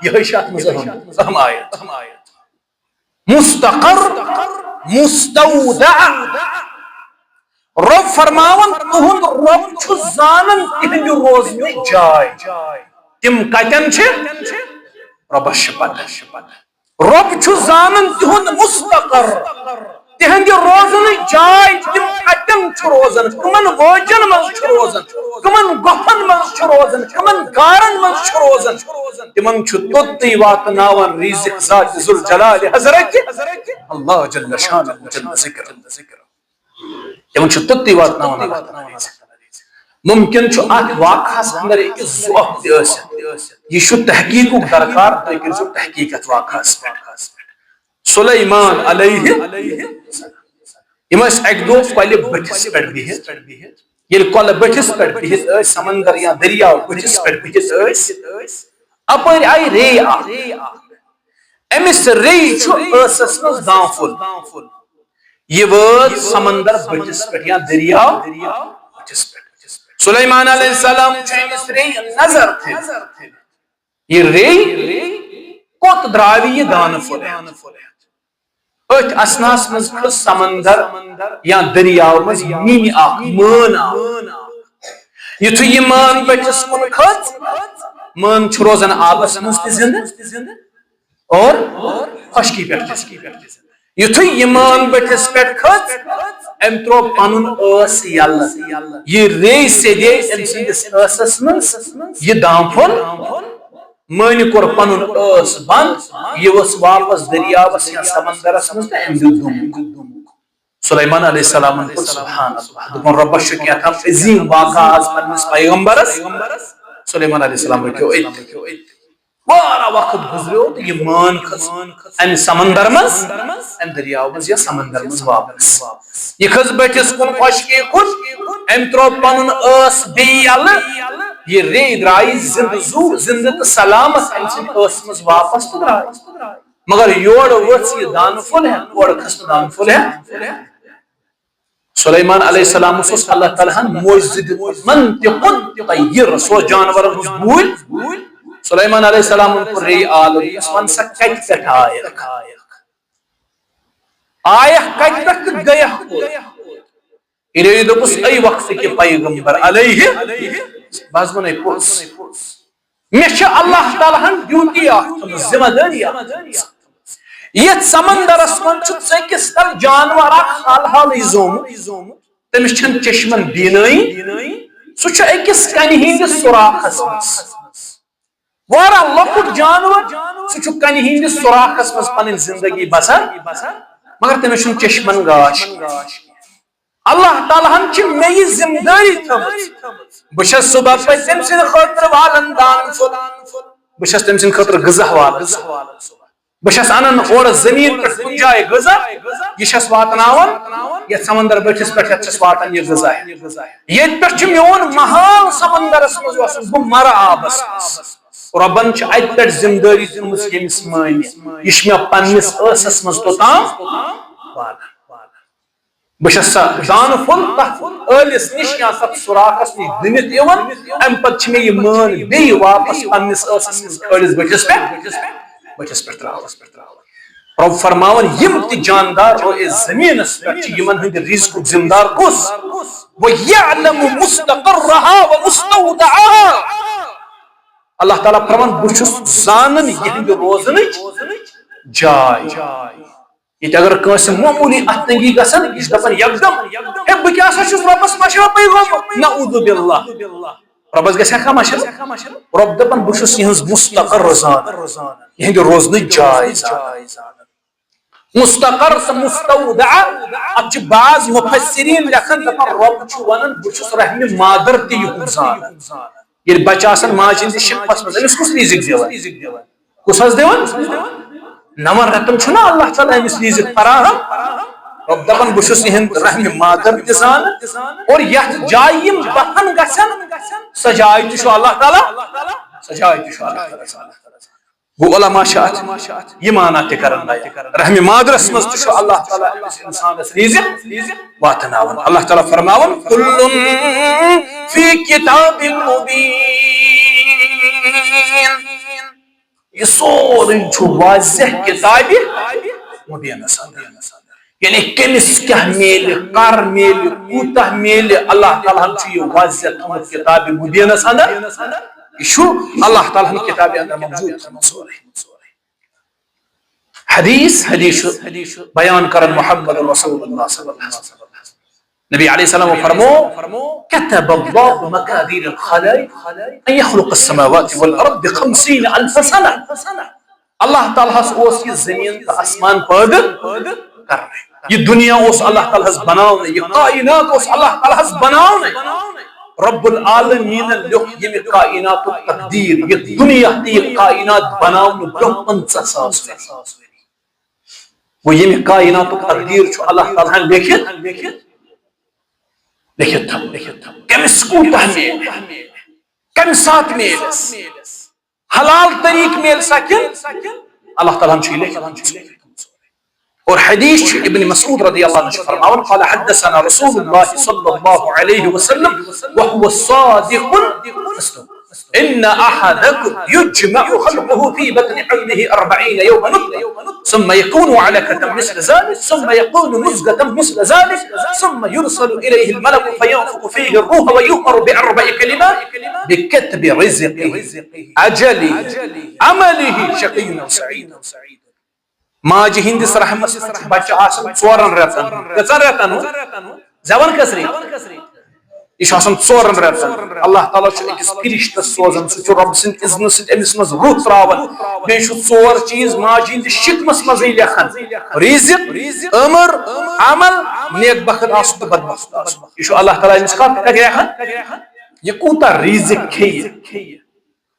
یِہوٚے چھِ اَتھ منٛز اہم، اہم آیت۔ مستقر، مستودع۔ رۄب فرماوان، تُہُنٛد رۄب چھُ زانان تِہنٛدِ روزنٕچ جاے۔ تِم کتٮ۪ن چھِ؟ رۄبس چھِ پتہ۔ رۄب چھُ زانان تِہُنٛد مستقر، تِہنٛدِ روزنٕچ جاے، تِم کتٮ۪ن چھِ روزان، کٕمن وٲجن منٛز چھِ روزان، کٕمن گۄپھن منٛز چھِ روزان، کٕمن غارن منٛز چھِ روزان۔ تِمن چھُ توٚتُے واتناوان رِزق ذاتِ ذوالجلال حضرت اللہ جل شانہ جل ذکر۔ تِمن چھُ توٚتُے واتناوان اللہ تعالیٰ رِزق۔ مُمکِن چھُ اَتھ واقعس اندر أکِس ضعف تہِ ٲسِتھ۔ یہِ چھُ تحقیٖقُک درکار، تُہۍ کٔرۍزیو تحقیٖق اَتھ واقعس پٮ۪ٹھ۔ سلیمان علیہ، یِم ٲسۍ اَکہِ دۄہ کۄلہِ بٔٹھِس پٮ۪ٹھ بِہِتھ۔ ییٚلہِ کۄلہٕ بٔٹھِس پٮ۪ٹھ بِہِتھ ٲسۍ، سمندر یا دٔریاو بٔٹھِس پٮ۪ٹھ بِہِتھ ٲسۍ، اَپٲرۍ آیہِ ریٚے اَکھ۔ أمِس ریٚیہِ چھُ ٲسَس منٛز دانفُل۔ یہِ وٲژ سمندر بٔٹھِس پٮ۪ٹھ یا دٔریاو بٔٹھِس پٮ۪ٹھ۔ سلیمان علیہ السلام چھُ أمِس ریٚیہِ نظر تھٲوِتھ۔ یہِ ریٚے کوٚت درٛاوِ یہِ دانہٕ پھوٚل ہٮ۪تھ؟ أتھۍ اثناہس منٛز کھٔژ سمندر یا دٔریاو منٛز نِنہِ اکھ مٲن آو۔ یُتھُے یہِ مٲن بٔٹھِس کُن کھٔژ، مٲن چھُ روزان آبس منٛز تہِ زِندٕ اور خۄشکی پٮ۪ٹھ تہِ۔ یُتھُے یہِ مٲن بٔٹھِس پٮ۪ٹھ کھٔژ، أمۍ ترٛوو پنُن ٲس یَلہٕ۔ یہِ ریٚے سیٚدے أمۍ سٕنٛدِس ٲسس منٛز۔ یہِ دانہٕ پھوٚل مٲنہِ کوٚر پنُن ٲس بنٛد۔ یہِ ؤژھ واپس دٔریاوس یا سمندرس منٛز تہٕ أمۍ دیُت دُمُک۔ سلیمان علیہ السلامن کوٚر سبحان اللہ، دوٚپُن، "رۄبس چھُ کینٛہہ تام عظیٖم واقعہ آز پننِس پیغمبرس۔" سلیمان علیہ السلام رُکیو أتۍ۔ واریاہ وقت گُزریو تہٕ یہِ مٲن کھٔژ امہِ سمندر منٛز، امہِ دٔریاو منٛز یا سمندر منٛز واپس۔ یہِ کھٔژ بٔٹھِس کُن، خۄشکی کُن، أمۍ ترٛوو پنُن ٲس بیٚیہِ یَلہٕ۔ یہِ ریٚے درٛایہِ زِندٕ زُو، زِندٕ تہٕ سلامت أمۍ سٕنٛدِ ٲسہٕ منٛز واپس تہٕ درٛاے۔ مگر یورٕ ؤژھ یہِ دانہٕ پھوٚل ہٮ۪تھ، اورٕ کھٔژ نہٕ دانہٕ پھوٚل ہٮ۪تھ۔ سلیمان علیہ السلامس اوس اللہ تعالیٰ ہن معجزٕ دیُتمُت، منطق الطیر، سُہ اوس جانورن ہٕنٛز بوٗلۍ۔ سلیمان علیہ السلامن کوٚر ریٚیہِ آلو، دوٚپُس، "وَن سا، کتہِ پٮ۪ٹھ آیکھ؟ آیکھ کتہِ پٮ۪ٹھ تہٕ گٔیکھ کوٚت؟" ییٚلہِ أمۍ دوٚپُس، "أے وقتہٕ کہِ پیغمبر علیہ، بہٕ حظ وَنے پوٚز۔ مےٚ چھِ اللہ تعالیٰ ہن ڈیوٹی اکھ تھٲومٕژ، ذمہ دٲری اکھ تھٲومٕژ۔ یتھ سمندرس منٛز چھُ ژٔکِس تل جانور اکھ حال حالٕے زومُت۔ تٔمِس چھَنہٕ چشمن بینٲیی۔ سُہ چھُ أکِس کنہِ ہٕنٛدِس سوراخس منٛز۔ واریاہ لۄکُٹ جانور، سُہ چھُ کنہِ ہٕنٛدِس سوراخس منٛز پنٕنۍ زندگی بسر، مگر تٔمِس چھُنہٕ چشمن گاش کینٛہہ۔ اللہ تعالیٰ ہن چھِ مےٚ یہِ ذمہٕ دٲری تھٲومٕژ۔ بہٕ چھَس صبح پتہٕ تٔمۍ سٕنٛدِ خٲطرٕ والان دانہٕ پھوٚل۔ بہٕ چھَس تٔمۍ سٕنٛدِ خٲطرٕ غذا والان۔ بہٕ چھَس اَنان اورٕ زٔمیٖن پٮ۪ٹھ کُنہِ جایہِ غذا، یہِ چھَس واتناوان یَتھ سمندر بٔٹھِس پٮ۪ٹھ، یَتھ چھَس واتان یہِ غذا۔ ییٚتہِ پٮ۪ٹھ چھُ میون محال سمندرس منٛز وَسُن، بہٕ مَرٕ آبَس منٛز۔ رۄبَن چھِ اَتہِ پٮ۪ٹھ ذمہٕ دٲری تھٲومٕژ ییٚمِس مٲنہِ۔ یہِ چھُ مےٚ پنٛنِس ٲسَس منٛز توٚتام والان۔ بہٕ چھَس سا دانہٕ پھوٚل تَتھ ٲلِس نِش یا تَتھ سوراخَس نِش دٕنِتھ یِوان، اَمہِ پَتہٕ چھِ مےٚ یہِ مٲن بیٚیہِ واپَس پنٛنِس ٲسَس منٛز کھٲلِس بٔٹھِس پٮ۪ٹھ، بٔٹھِس پٮ۪ٹھ ترٛاوان۔ رۄب فرماوان، یِم تہِ جاندار روزِ زٔمیٖنَس پٮ۪ٹھ چھِ، یِمَن ہٕنٛدِ رِزقُک ذِمہٕ دار کُس؟ وَيَعْلَمُ مُسْتَقَرَّهَا وَمُسْتَوْدَعَهَا۔ اللہ تعالیٰ فرماوان، بہٕ چھُس زانان یِہنٛدِ روزنٕچ جاے۔ ییٚتہِ اگر کٲنٛسہِ معموٗلی اَتھٕ تنگی گژھان، یہِ چھُ دَپان یکدم، "ہے، بہٕ کیٛاہ سا چھُس رۄبَس مَشرَپٕے گوٚمُت؟" نعوذ باللہ۔ رۄبَس گژھِ ہا کانٛہہ مَشرَپ؟ رۄب دَپان، "بہٕ چھُس یِہٕنٛز مستقر زانان، یِہنٛدِ روزنٕچ جاے زانان۔" مستقر تہٕ مستودع، اَتھ چھِ بعض مفسرین لیکھان، دَپان، رۄب چھُ وَنان، "بہٕ چھُس رحمِ مادر تہِ یِہُنٛد زانان۔" ییٚلہِ بچہٕ آسان ماجہِ ہٕنٛدِس شِنپس منٛز، أمِس کُس رِزِق دِوان؟ کُس حظ دِوان؟ نَوَن رٮ۪تن چھُنہ اللہ تعالیٰ أمِس رِزِق فراہم؟ رۄب دَپان، "بہٕ چھُس یِہِنٛد رحمِ مادر تہِ زانان، اور یَتھ جایہِ یِم دفن گژھن، سۄ جاے تہِ چھُ اللہ تعالیٰ، سۄ جاے تہِ چھُ اللہ تعالیٰ زانان۔" گوٚو، علماء چھِ اَتھ یہِ معنی تہِ کران بیان۔ رحمِ مادرس منٛز تہِ چھُ اللہ تعالیٰ أمِس اِنسانس رِزِق واتناوان۔ اللہ تعالیٰ فرماوان، "كُلٌّ فِي كِتَابٍ مُّبِينٍ۔" یہِ سورُے چھُ واضح کِتابہِ مُبیٖنس اندر۔ یعنی کٔمِس کیٛاہ میلہِ، کر میلہِ، کوٗتاہ میلہِ، اللہ تعالیٰ ہن چھُ یہِ واضح تھوٚمُت کِتابہِ مُبیٖنس اندر۔ یہِ چھُ اللہ تعالیٰ ہن کِتابہِ اندر موجود تھوٚمُت سورُے۔ حدیث، حدیث چھُ بیان کران محمد رسول اللہ صلی اللہ علیہ وسلم۔ نبی علیہ السلام فرمو، "كتب الله مقادير الخلائق أن يخلق السماوات والأرض بخمسين ألف سنة۔" اللہ تعالیٰ ہس اوس یہِ زمین تہٕ آسمان پٲدٕ کرنٕے۔ یہِ دُنیا اوس اللہ تعالیٰ ہس بناونٕے، یہِ کائنات اوس اللہ تعالیٰ ہس بناونٕے۔ رب العالمین لیوٚکھ ییٚمہِ کائناتُک تقدیر، یہِ دُنیا تہٕ یہِ کائنات بناونہٕ برونٛہہ پنٛژاہ ساس ؤری۔ گوٚو، ییٚمہِ کائناتُک تقدیر چھُ اللہ تعالیٰ ہن لیکھِتھ، لیکھِتھ تھوٚمُت۔ کٔمِس کوٗتاہ میلہِ، کَمہِ ساتہٕ میلٮ۪س، حلال طریٖقہٕ میلہِ سا کِنہٕ اللہ تعالیٰ ہن چھُ یہِ لیکھِتھ۔ اور حدیث چھُ ابن مسعود رضی اللہ عنہ چھُ فرماوان، قال حدثنا رسول الله صلى الله عليه وسلم وهو الصادق المصدوق، ان احدكم يجمع خلقه في بطن امه أربعين يوما نطفة، ثم يكون علقة مثل ذلك، ثم يكون مضغة مثل ذلك، ثم يرسل اليه الملك فينفخ فيه الروح ويؤمر باربع كلمات، بكتب رزقه، اجله، عمله، شقي او سعيد. ماجہِ ہٕنٛدِس رحمس منٛز چھُ بچہٕ آسان ژورن رٮ۪تن۔ کٔژن رٮ۪تن ہُنٛد؟ زٮ۪وان کٔژرِ؟ یہِ چھُ آسان ژورن رٮ۪تن۔ اللہ تعالیٰ چھُ أکِس فرشتس سوزان، سُہ چھُ رۄب سٕنٛدِ اذنہٕ سۭتۍ أمِس منٛز روح تراوان۔ بیٚیہِ چھُ ژور چیٖز ماجہِ ہٕنٛدِس شکمس منٛزٕے لیکھان۔ رزق، عمر، عمل، نیک بخت آسُن تہٕ بدبخت آسُن۔ یہِ چھُ اللہ تعالیٰ أمِس کتھ کتہِ لیکھان؟ یہِ کوٗتاہ رزق کھیٚیہِ؟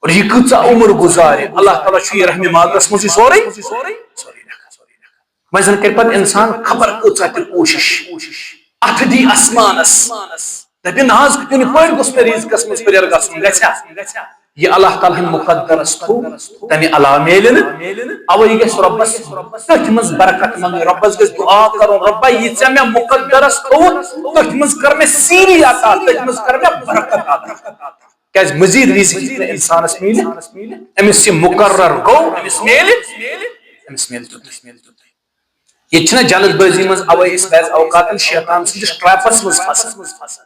اور یہِ کۭژاہ عمر گُزارِ؟ اللہ تعالیٰ چھُ یہِ رحمِ مادرس منٛزٕے سورُے، سورُے لیکھان۔ وۄنۍ زن کرِ پتہٕ انسان خبر کۭژاہ تہِ کوٗشش، اتھٕ دی آسمانس، دپہِ، نہ حظ، کُنہِ پٲٹھۍ گوٚژھ مےٚ رزقس منٛز ہُرٮ۪ر گژھُن، گژھِ ہا؟ یہِ اللہ تعالیٰ ہن مقدرس تھوٚو، تمہِ علاوٕ میلہِ نہٕ۔ اوے گژھِ رۄبس تٔتھۍ منٛز برکت منٛگٕنۍ، رۄبس گژھِ دعا کرُن، رۄبا، یہِ ژےٚ مےٚ مقدرس تھوٚوُتھ، تٔتھۍ منٛز کر مےٚ سیٖری عطا، تٔتھۍ منٛز کر مےٚ برکت عطا۔ کیازِ مزید رزق ییٚتہِ نہٕ انسانس میلہِ، أمِس یہِ مقرر گوٚو، أمِس میلہِ، أمِس میلہِ تیُتُے۔ ییٚتہِ چھِنہ جلد بٲزی منٛز اوے أسۍ بعض اوقاتن شیطان سٕنٛدِس ٹریپس منٛز پھسان۔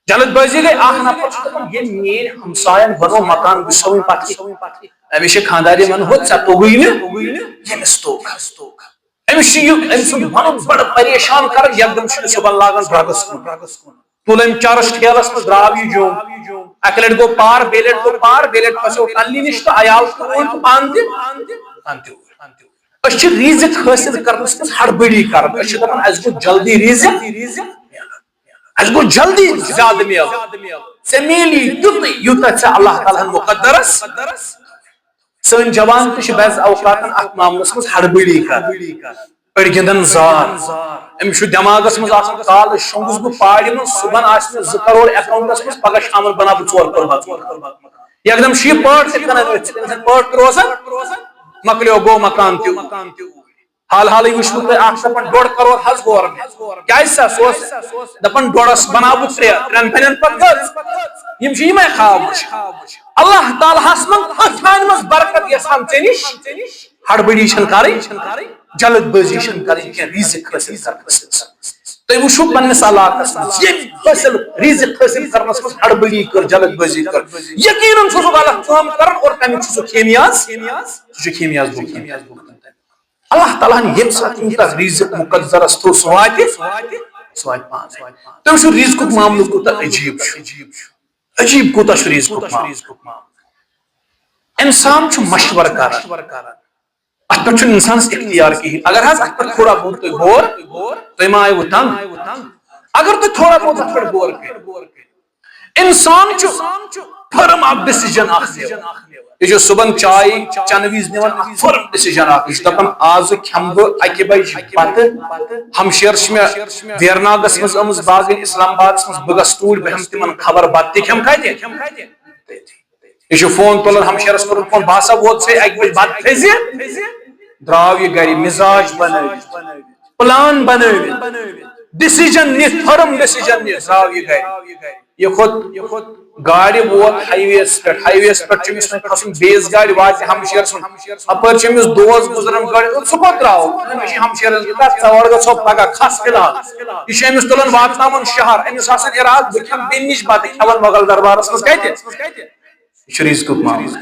جلد بٲزی گٔے، اکھ نفر چھُ دپان، ییٚمۍ میٲنۍ ہمساین بنوو مکان، بہٕ چھُسا وۄنۍ پتہٕ کیٛاہ؟ أمِس چھِ خانٛدارِ ونان، ہُہ ژےٚ توٚگُے نہٕ، ییٚمِس توٚگ۔ أمِس چھُ یہِ، أمۍ سُنٛد ونُن بڑٕ پریشان کران، یکدم چھُ یہِ صبحن لاگان ڈرگس کُن۔ تُل أمۍ چرس ٹھیلس منٛز، درٛاو یہِ جوٚم۔ اکہِ لٹہِ گوٚو پار، بیٚیہِ لٹہِ گوٚو پار، بیٚیہِ لٹہِ پھسیو ٹنلہِ نِش تہٕ عیال تہِ اوٗرۍ تہٕ پانہٕ تہِ، پانہٕ تہِ اوٗرۍ۔ أسۍ چھِ رزق حٲصِل کرنس منٛز ہڑبڑی کران۔ أسۍ چھِ دپان، اسہِ گوٚژھ جلدی رزق، اسہِ گوٚژھ جلدی زیادٕ میلُن۔ ژےٚ میلی تیُتُے، یوٗتاہ ژےٚ اللہ تعالیٰ ہن مقدرس۔ سٲنۍ جوان تہِ چھِ بعض اوقاتن اتھ معاملس منٛز ہڑبڑی کران۔ أڑۍ گِنٛدن زار۔ أمِس چھُ دٮ۪ماغس منٛز آسان، کالہٕ شۄنٛگُس بہٕ پارِ منٛز، صُبحن آسہِ مےٚ زٕ کرور اکاونٹس منٛز، پگاہ شامن بناو بہٕ ژور کرور۔ یکدم چھُ یہِ پٲٹھۍ تہِ کٕنان أتھۍ سۭتۍ، أمِس چھُنہٕ پٲٹھۍ تہِ روزان۔ مۄکلیو گوٚو مکان تہِ۔ حال حالٕے وٕچھوٕ تۄہہِ اکھ دپان ڈۄڈ کرور حظ گورمنٹ۔ کیازِ سا؟ سُہ اوس دپان ڈۄڈس بناو بہٕ ترٛےٚ، ترٛٮ۪ن پنٮ۪ن پتہٕ گٔژھ۔ یِم چھِ یِمے خواب وٕچھان۔ اللہ تعالیٰ ہس منٛز أتھۍ ہانہِ منٛز برکت یژھان ژےٚ نِش۔ ہڑبڑی چھنہٕ کرٕنۍ، جلد بٲزی چھنہٕ کرٕنۍ کینٛہہ رزق حٲصِل کرنس منٛز۔ تُہۍ وٕچھِو پننِس علاقس منٛز، ییٚمۍ حٲصِل، رزق حٲصِل کرنس منٛز ہڑبڑی کٔر، جلد بٲزی کٔر، یقیناً چھُ سُہ غلط کٲم کران اور تمیُک چھُ سُہ خیمیاز، سُہ چھُ خیمیاز بھُگتان۔ اللہ تعالیٰ ہن ییٚمہِ ساتہٕ یوٗتاہ رزق مقدرس تھوٚو، سُہ واتہِ، سُہ واتہِ پانے۔ تُہۍ وٕچھِو رزقُک معاملہٕ کوٗتاہ عجیٖب چھُ، عجیٖب کوٗتاہ چھُ رزقُک معاملہٕ۔ انسان چھُ مشورٕ کران، اتھ پٮ۪ٹھ چھُنہٕ انسانس اختیار کِہیٖنۍ۔ اگر حظ اتھ پٮ۪ٹھ تھوڑا بہت تُہۍ غور، تُہۍ ما آیوٕ تنگ؟ اگر تُہۍ تھوڑا بہت اتھ پٮ۪ٹھ غور کٔرِو، انسان چھُ فرم اکھ ڈیسیجن اکھ نِوان۔ یہِ چھُ صبحن چاے چنہٕ وِزِ نِوان اکھ فرم ڈیسیجن اکھ۔ یہِ چھُ دپان، آزٕ کھٮ۪مہٕ بہٕ اکہِ بجہِ بتہٕ۔ ہمشیرٕ چھِ مےٚ ویرناگس منٛز آمٕژ باغن اسلام آبادس منٛز، بہٕ گژھٕ توٗرۍ، بہٕ ہٮ۪مہٕ تِمن خبر بتہٕ تہِ کھٮ۪مہٕ کتہِ؟ یہِ چھُ فون تُلان، ہمشیرس کوٚرُن فون، بہٕ ہسا ووتسے اکہِ بجہِ بتہٕ کھیٚزِ۔ درٛاو یہِ گرِ مزاج بنٲوِتھ، پلان بنٲوِتھ، ڈیسیجن نِتھ، فرم ڈیسیجن نِتھ درٛاو یہِ گرِ۔ یہِ کھوٚت گاڑِ، ووت ہائی ویس پٮ۪ٹھ۔ ہائی ویس پٮ۪ٹھ چھُ أمِس وۄنۍ کھسُن بیٚیِس گاڑِ، واتہِ ہمشیر سُنٛد۔ اپٲرۍ چھُ أمِس دوس گُزران گاڑِ، سُہ کوٚت درٛاو؟ أمِس چھِ ہمشیرن کہِ تَتھ ژٕ اور گژھو پگاہ، کھس فی الحال۔ یہِ چھُ أمِس تُلان واتناوُن شہر۔ أمِس آسان ارادٕ، بہٕ کھٮ۪مہٕ بیٚنہِ نِش بتہٕ، کھٮ۪وان مۄغل دربارس منٛز کتہِ؟ یہِ چھُ رزقُک معاملہٕ۔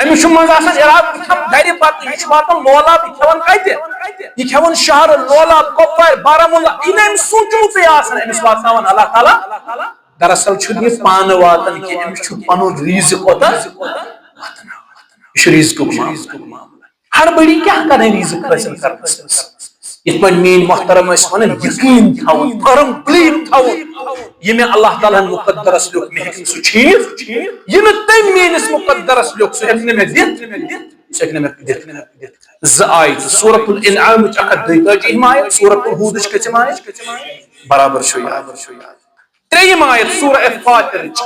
أمِس چھُ منٛزٕ آسان ارادٕ، بہٕ کھٮ۪مہٕ گرِ بتہٕ، یہِ چھُ واتان لولاب، یہِ کھٮ۪وان کتہِ؟ یہِ کھٮ۪وان شہرٕ لولاب، کۄپوارِ، بارہمولہ۔ یہِ نہٕ أمِس سوٗنٛچمُتُے آسان، أمِس واتناوان اللہ تعالیٰ۔ دراصل چھُنہٕ یہِ پانہٕ واتان کینٛہہ، أمِس چھُ پنُن رزق کوتاہ واتناوان۔ یہِ چھُ رزقُک معاملہٕ۔ ہڑبڑی کیٛاہ کرٕنۍ رزق حٲصِل کرنس منٛز؟ یِتھ پٲٹھۍ میٲنۍ محترم ٲسۍ ونان، یقین تھاوُن، firm belief تھاوُن، یہِ مےٚ اللہ تعالیٰ ہن مقدرس لیوٚکھ، مےٚ ہیٚکہِ نہٕ سُہ چھیٖنِتھ۔ یہِ نہٕ تٔمۍ میٲنِس مقدرس لیوٚکھ، سُہ ہیٚکہِ نہٕ مےٚ دِتھ، سُہ ہیٚکہِ نہٕ مےٚ دِتھ۔ زٕ آیتہٕ، سورۃ الانعامٕچ اکھ ہتھ دۄیتٲجی ہِم آیت، سورۃ الہودٕچ کٔژِم آیت؟ برابر چھُ یاد۔ ترٛیٚیِم آیت سورہ فاطرٕچ۔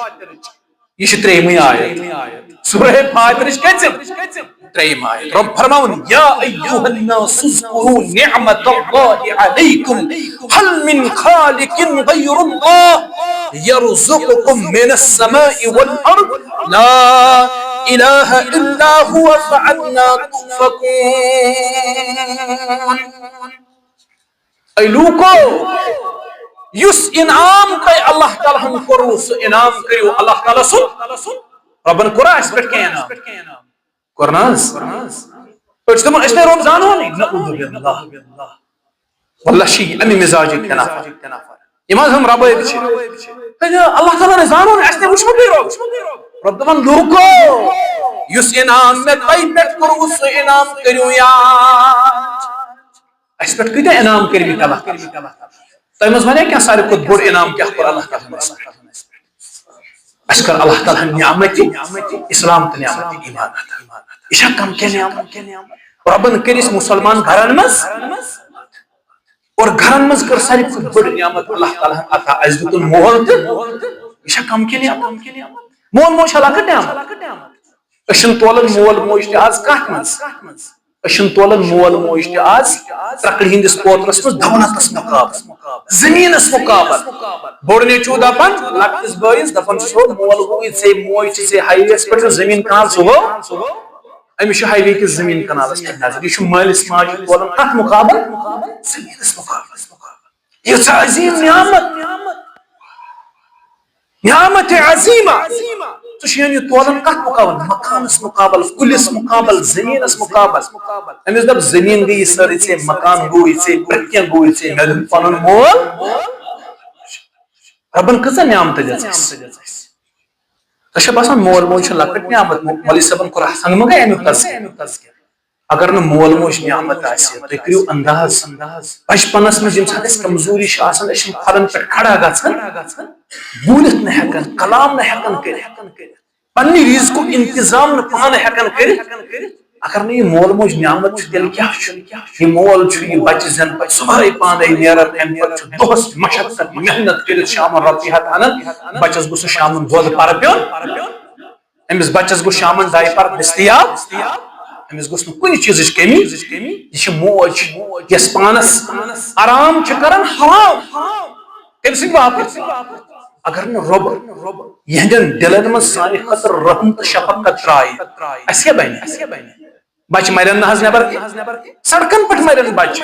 یہِ چھِ ترٛیٚیِمٕے آیت۔ سورہ فاطرٕچ کٔژِم؟ ترٛیٚیِم آیت۔ رۄب فرماوُن، یا ایھا الناس اذکروا نعمت اللہ علیکم، ہل من خالق غیر اللہ یرزقکم من السماء والارض، لا الہ الا هو فانا تؤفکون۔ اے لوٗکو، یُس انعام تۄہہِ اللہ تعالیٰ ہن کوٚروٕ، سُہ انعام کٔرِو اللہ تعالیٰ سُنٛد۔ رۄبن کوٚرا اَسہِ پٮ۪ٹھ کینٛہہ انعام؟ کوٚر نہ حظ؟ أسۍ چھِ دَپان، أسۍ نے رۄب زانونے۔ نعوذ باللہ۔ واللہ چھِ یہِ اَمہِ مِزاجٕکۍ تہِ نفر۔ یِم حظ ہُم ربٲبۍ چھِ۔ ہے، اللہ تعالیٰ نے زانو نہٕ، اَسہِ نے وٕچھمُتٕے رۄب۔ رۄب دَپان، لوٗکو، یُس انعام مےٚ تۄہہِ پٮ۪ٹھ کوٚروٕ، سُہ انعام کٔرِو یاد۔ اَسہِ پٮ۪ٹھ کۭتیٛاہ انعام کٔرمٕتۍ اللہ تعالیٰ؟ تۄہہِ منٛز وَنیا کینٛہہ ساروی کھۄتہٕ بوٚڑ انعام کیٛاہ کوٚر اللہ تعالیٰ ہن اَسہِ پٮ۪ٹھ؟ اَسہِ کٔر اللہ تعالیٰ ہن نعمت اسلام تہٕ نعمت ایمان عطا۔ یہِ چھا کم کینٛہہ نعمت؟ رۄبن کٔرۍ أسۍ مُسلمان گرن منٛز، اور گرن منٛز کٔر ساروی کھۄتہٕ بٔڑ نعمت اللہ تعالیٰ ہن عطا، اَسہِ دیُتُن مول تہٕ یہِ چھا کم کینٛہہ نعمت؟ مول موج چھا لۄکٕٹ نعمت؟ أسۍ چھِنہٕ تولان مول موج تہِ آز کتھ منٛز۔ أسۍ چھِنہٕ تولان مول موج تہِ آز ترکڑِ ہٕنٛدِس کوترس منٛز دولتس مقابل، زٔمیٖنس مقابل۔ بوٚڑ نیٚچوٗ دپان لۄکٹِس بٲیِس، دپان چھُس، "ہو مول گوٚوٕے ژےٚ، موج چھِ ژےٚ، ہاے ویس پٮ۪ٹھ چھُ زٔمیٖن کنال ژٕ ہو، أمِس چھُ ہاے وے کِس زٔمیٖن کنالس پٮ۪ٹھ نظر، یہِ چھُ مٲلِس ماجہِ تولان کتھ مقابل؟ زٔمیٖنس مقابل۔" ییٖژاہ عظیٖم نعمت، نعمت عظیمہ۔ ژٕ چھُ یہِ تولان کتھ مقابل؟ مکانس مقابل، کُلِس مقابل، زٔمیٖنس مقابل۔ أمِس دَپ، زٔمیٖن گٔیی سٲرٕے ژےٚ، مکان گوٚوٕے ژےٚ، پرٛٮ۪تھ کینٛہہ گوٚوٕے ژےٚ، مےٚ دیُت پنُن مول۔ رۄبن کۭژاہ نعمتہٕ دِژ اَسہِ۔ تۄہہِ چھا باسان مول موج چھِ لۄکٕٹ نعمت؟ مولوی صٲبن کوٚر سنگمہٕ گٔے اَمیُک تذکرٕ۔ اگر نہٕ مول موج نعمت آسہِ، تُہۍ کٔرِو انداز، بچپنس منٛز ییٚمہِ ساتہٕ اَسہِ کمزوری چھِ آسان، أسۍ چھِنہٕ کھۄرن پٮ۪ٹھ کھڑا گژھان، بوٗلِتھ نہٕ ہٮ۪کان، کلام نہٕ ہٮ۪کان کٔرِتھ، پننہِ رِزقُک انتظام نہٕ پانہٕ ہٮ۪کان کٔرِتھ۔ اگر نہٕ یہِ مول موج نعمت چھُ، تیٚلہِ کیٛاہ چھُ؟ یہِ مول چھُ، یہِ بچہِ زٮ۪ن پتہٕ صبحٲے پانے نیران، امہِ پتہٕ چھُ دۄہس مشقت محنت کٔرِتھ شامن رۄپیہِ ہتھ انان، بچس گوٚژھ نہٕ شامن دۄد پرٕ پیوٚن۔ أمِس بچس گوٚژھ شامن ڈایپر دٔستیاب، أمِس گوٚژھ نہٕ کُنہِ چیٖزٕچ کٔمی۔ یہِ چھِ موج، یۄس پانس آرام چھِ کران حرام۔ کٔمۍ سٕنٛدِ باپتھ؟ اگر نہٕ رۄب یِہنٛدٮ۪ن دِلن منٛز سانہِ خٲطرٕ رحم تہٕ شفقت ترٛایہِ، اَسہِ کیٛاہ بنہِ؟ بچہِ مرن نہ حظ نٮ۪بر کینٛہہ، سڑکن پٮ۪ٹھ مرن بچہِ،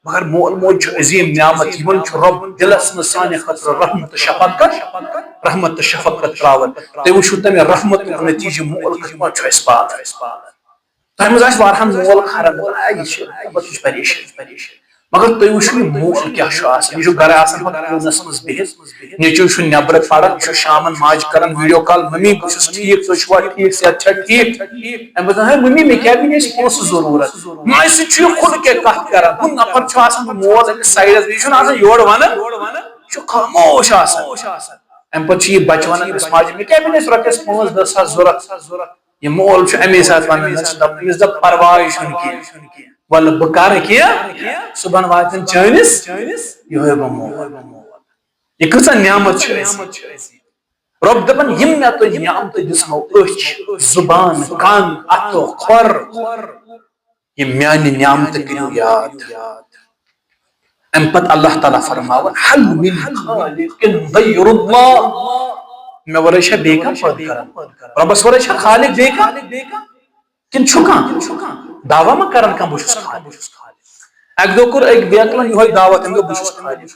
مگر مول موج چھُ عظیٖم نعمت، یِمن چھُ رۄب دِلس منٛز سانہِ خٲطرٕ رحمت تہٕ شفقت، رحمت تہٕ شفقت ترٛاوان۔ تُہۍ وٕچھِو تَمہِ رحمتُک نتیٖجہٕ، مول کِتھ پٲٹھۍ چھُ اَسہِ پالان۔ تۄہہِ منٛز آسہِ واریاہن مول کھران، آ، یہِ چھُ، بہٕ چھُس پریشان۔ مگر تُہۍ وٕچھِو، یہِ مول کیٛاہ چھُ آسان۔ یہِ چھُ گرٕ آسان پتہٕ کوٗنس منٛز بِہِتھ، نیٚچوٗ چھُ نٮ۪برٕ پران، یہِ چھُ شامن ماجہِ کران video call، "ممی، بہٕ چھُس ٹھیٖک، تُہۍ چھِوا ٹھیٖک، صحت چھا ٹھیٖک؟" اَمہِ پتہٕ، "ہے ممی، مےٚ کیٛاہ بَنہِ اَسہِ پونٛسہٕ ضروٗرت؟" ماجہِ سۭتۍ چھُ یہِ کھُلہٕ کے کتھ کران۔ ہُہ نفر چھُ آسان مول أمِس sideس، بیٚیہِ چھُنہٕ آسان یورٕ ونان، یہِ چھُ خاموش آسان۔ اَمہِ پتہٕ چھُ یہِ بچہٕ ونان أمِس ماجہِ، "مےٚ کیٛاہ بَنہِ اَسہِ رۄپیس پانٛژھ دَہ ساس ضروٗرت؟" یہِ مول چھُ اَمے ساتہٕ ونان، أمِس دَپ، أمِس دَپ، "پرواے چھُنہٕ کینٛہہ، وَلہٕ بہٕ کرٕ کینٛہہ، صُبحن واتن چٲنِس یِہوٚے گوٚو مول۔" یہِ کۭژاہ نعمت چھِ اَسہِ۔ رۄب دَپان، یِم مےٚ تۄہہِ نعمتہٕ دِژمو، أچھ، زُبان، کَن، اَتھٕ، کھۄر، یِم میٛانہِ نعمتہٕ کٔرِو یاد۔ اَمہِ پتہٕ اللہ تعالیٰ فرماوان، "هل من خالق غیر اللہ؟" مےٚ ورٲے چھا بیٚیہِ کانٛہہ پٲدٕ کران؟ رۄبَس ورٲے چھا خالق بیٚیہِ کانٛہہ؟ کِنہٕ چھُ کانٛہہ؟ دعویٰ ما کران کانٛہہ، "بہٕ چھُس خالق"؟ اَکہِ دۄہ کوٚر أکۍ بیکلن یِہوٚے دعویٰ، تٔمۍ دوٚپ، "بہٕ چھُس خالق۔"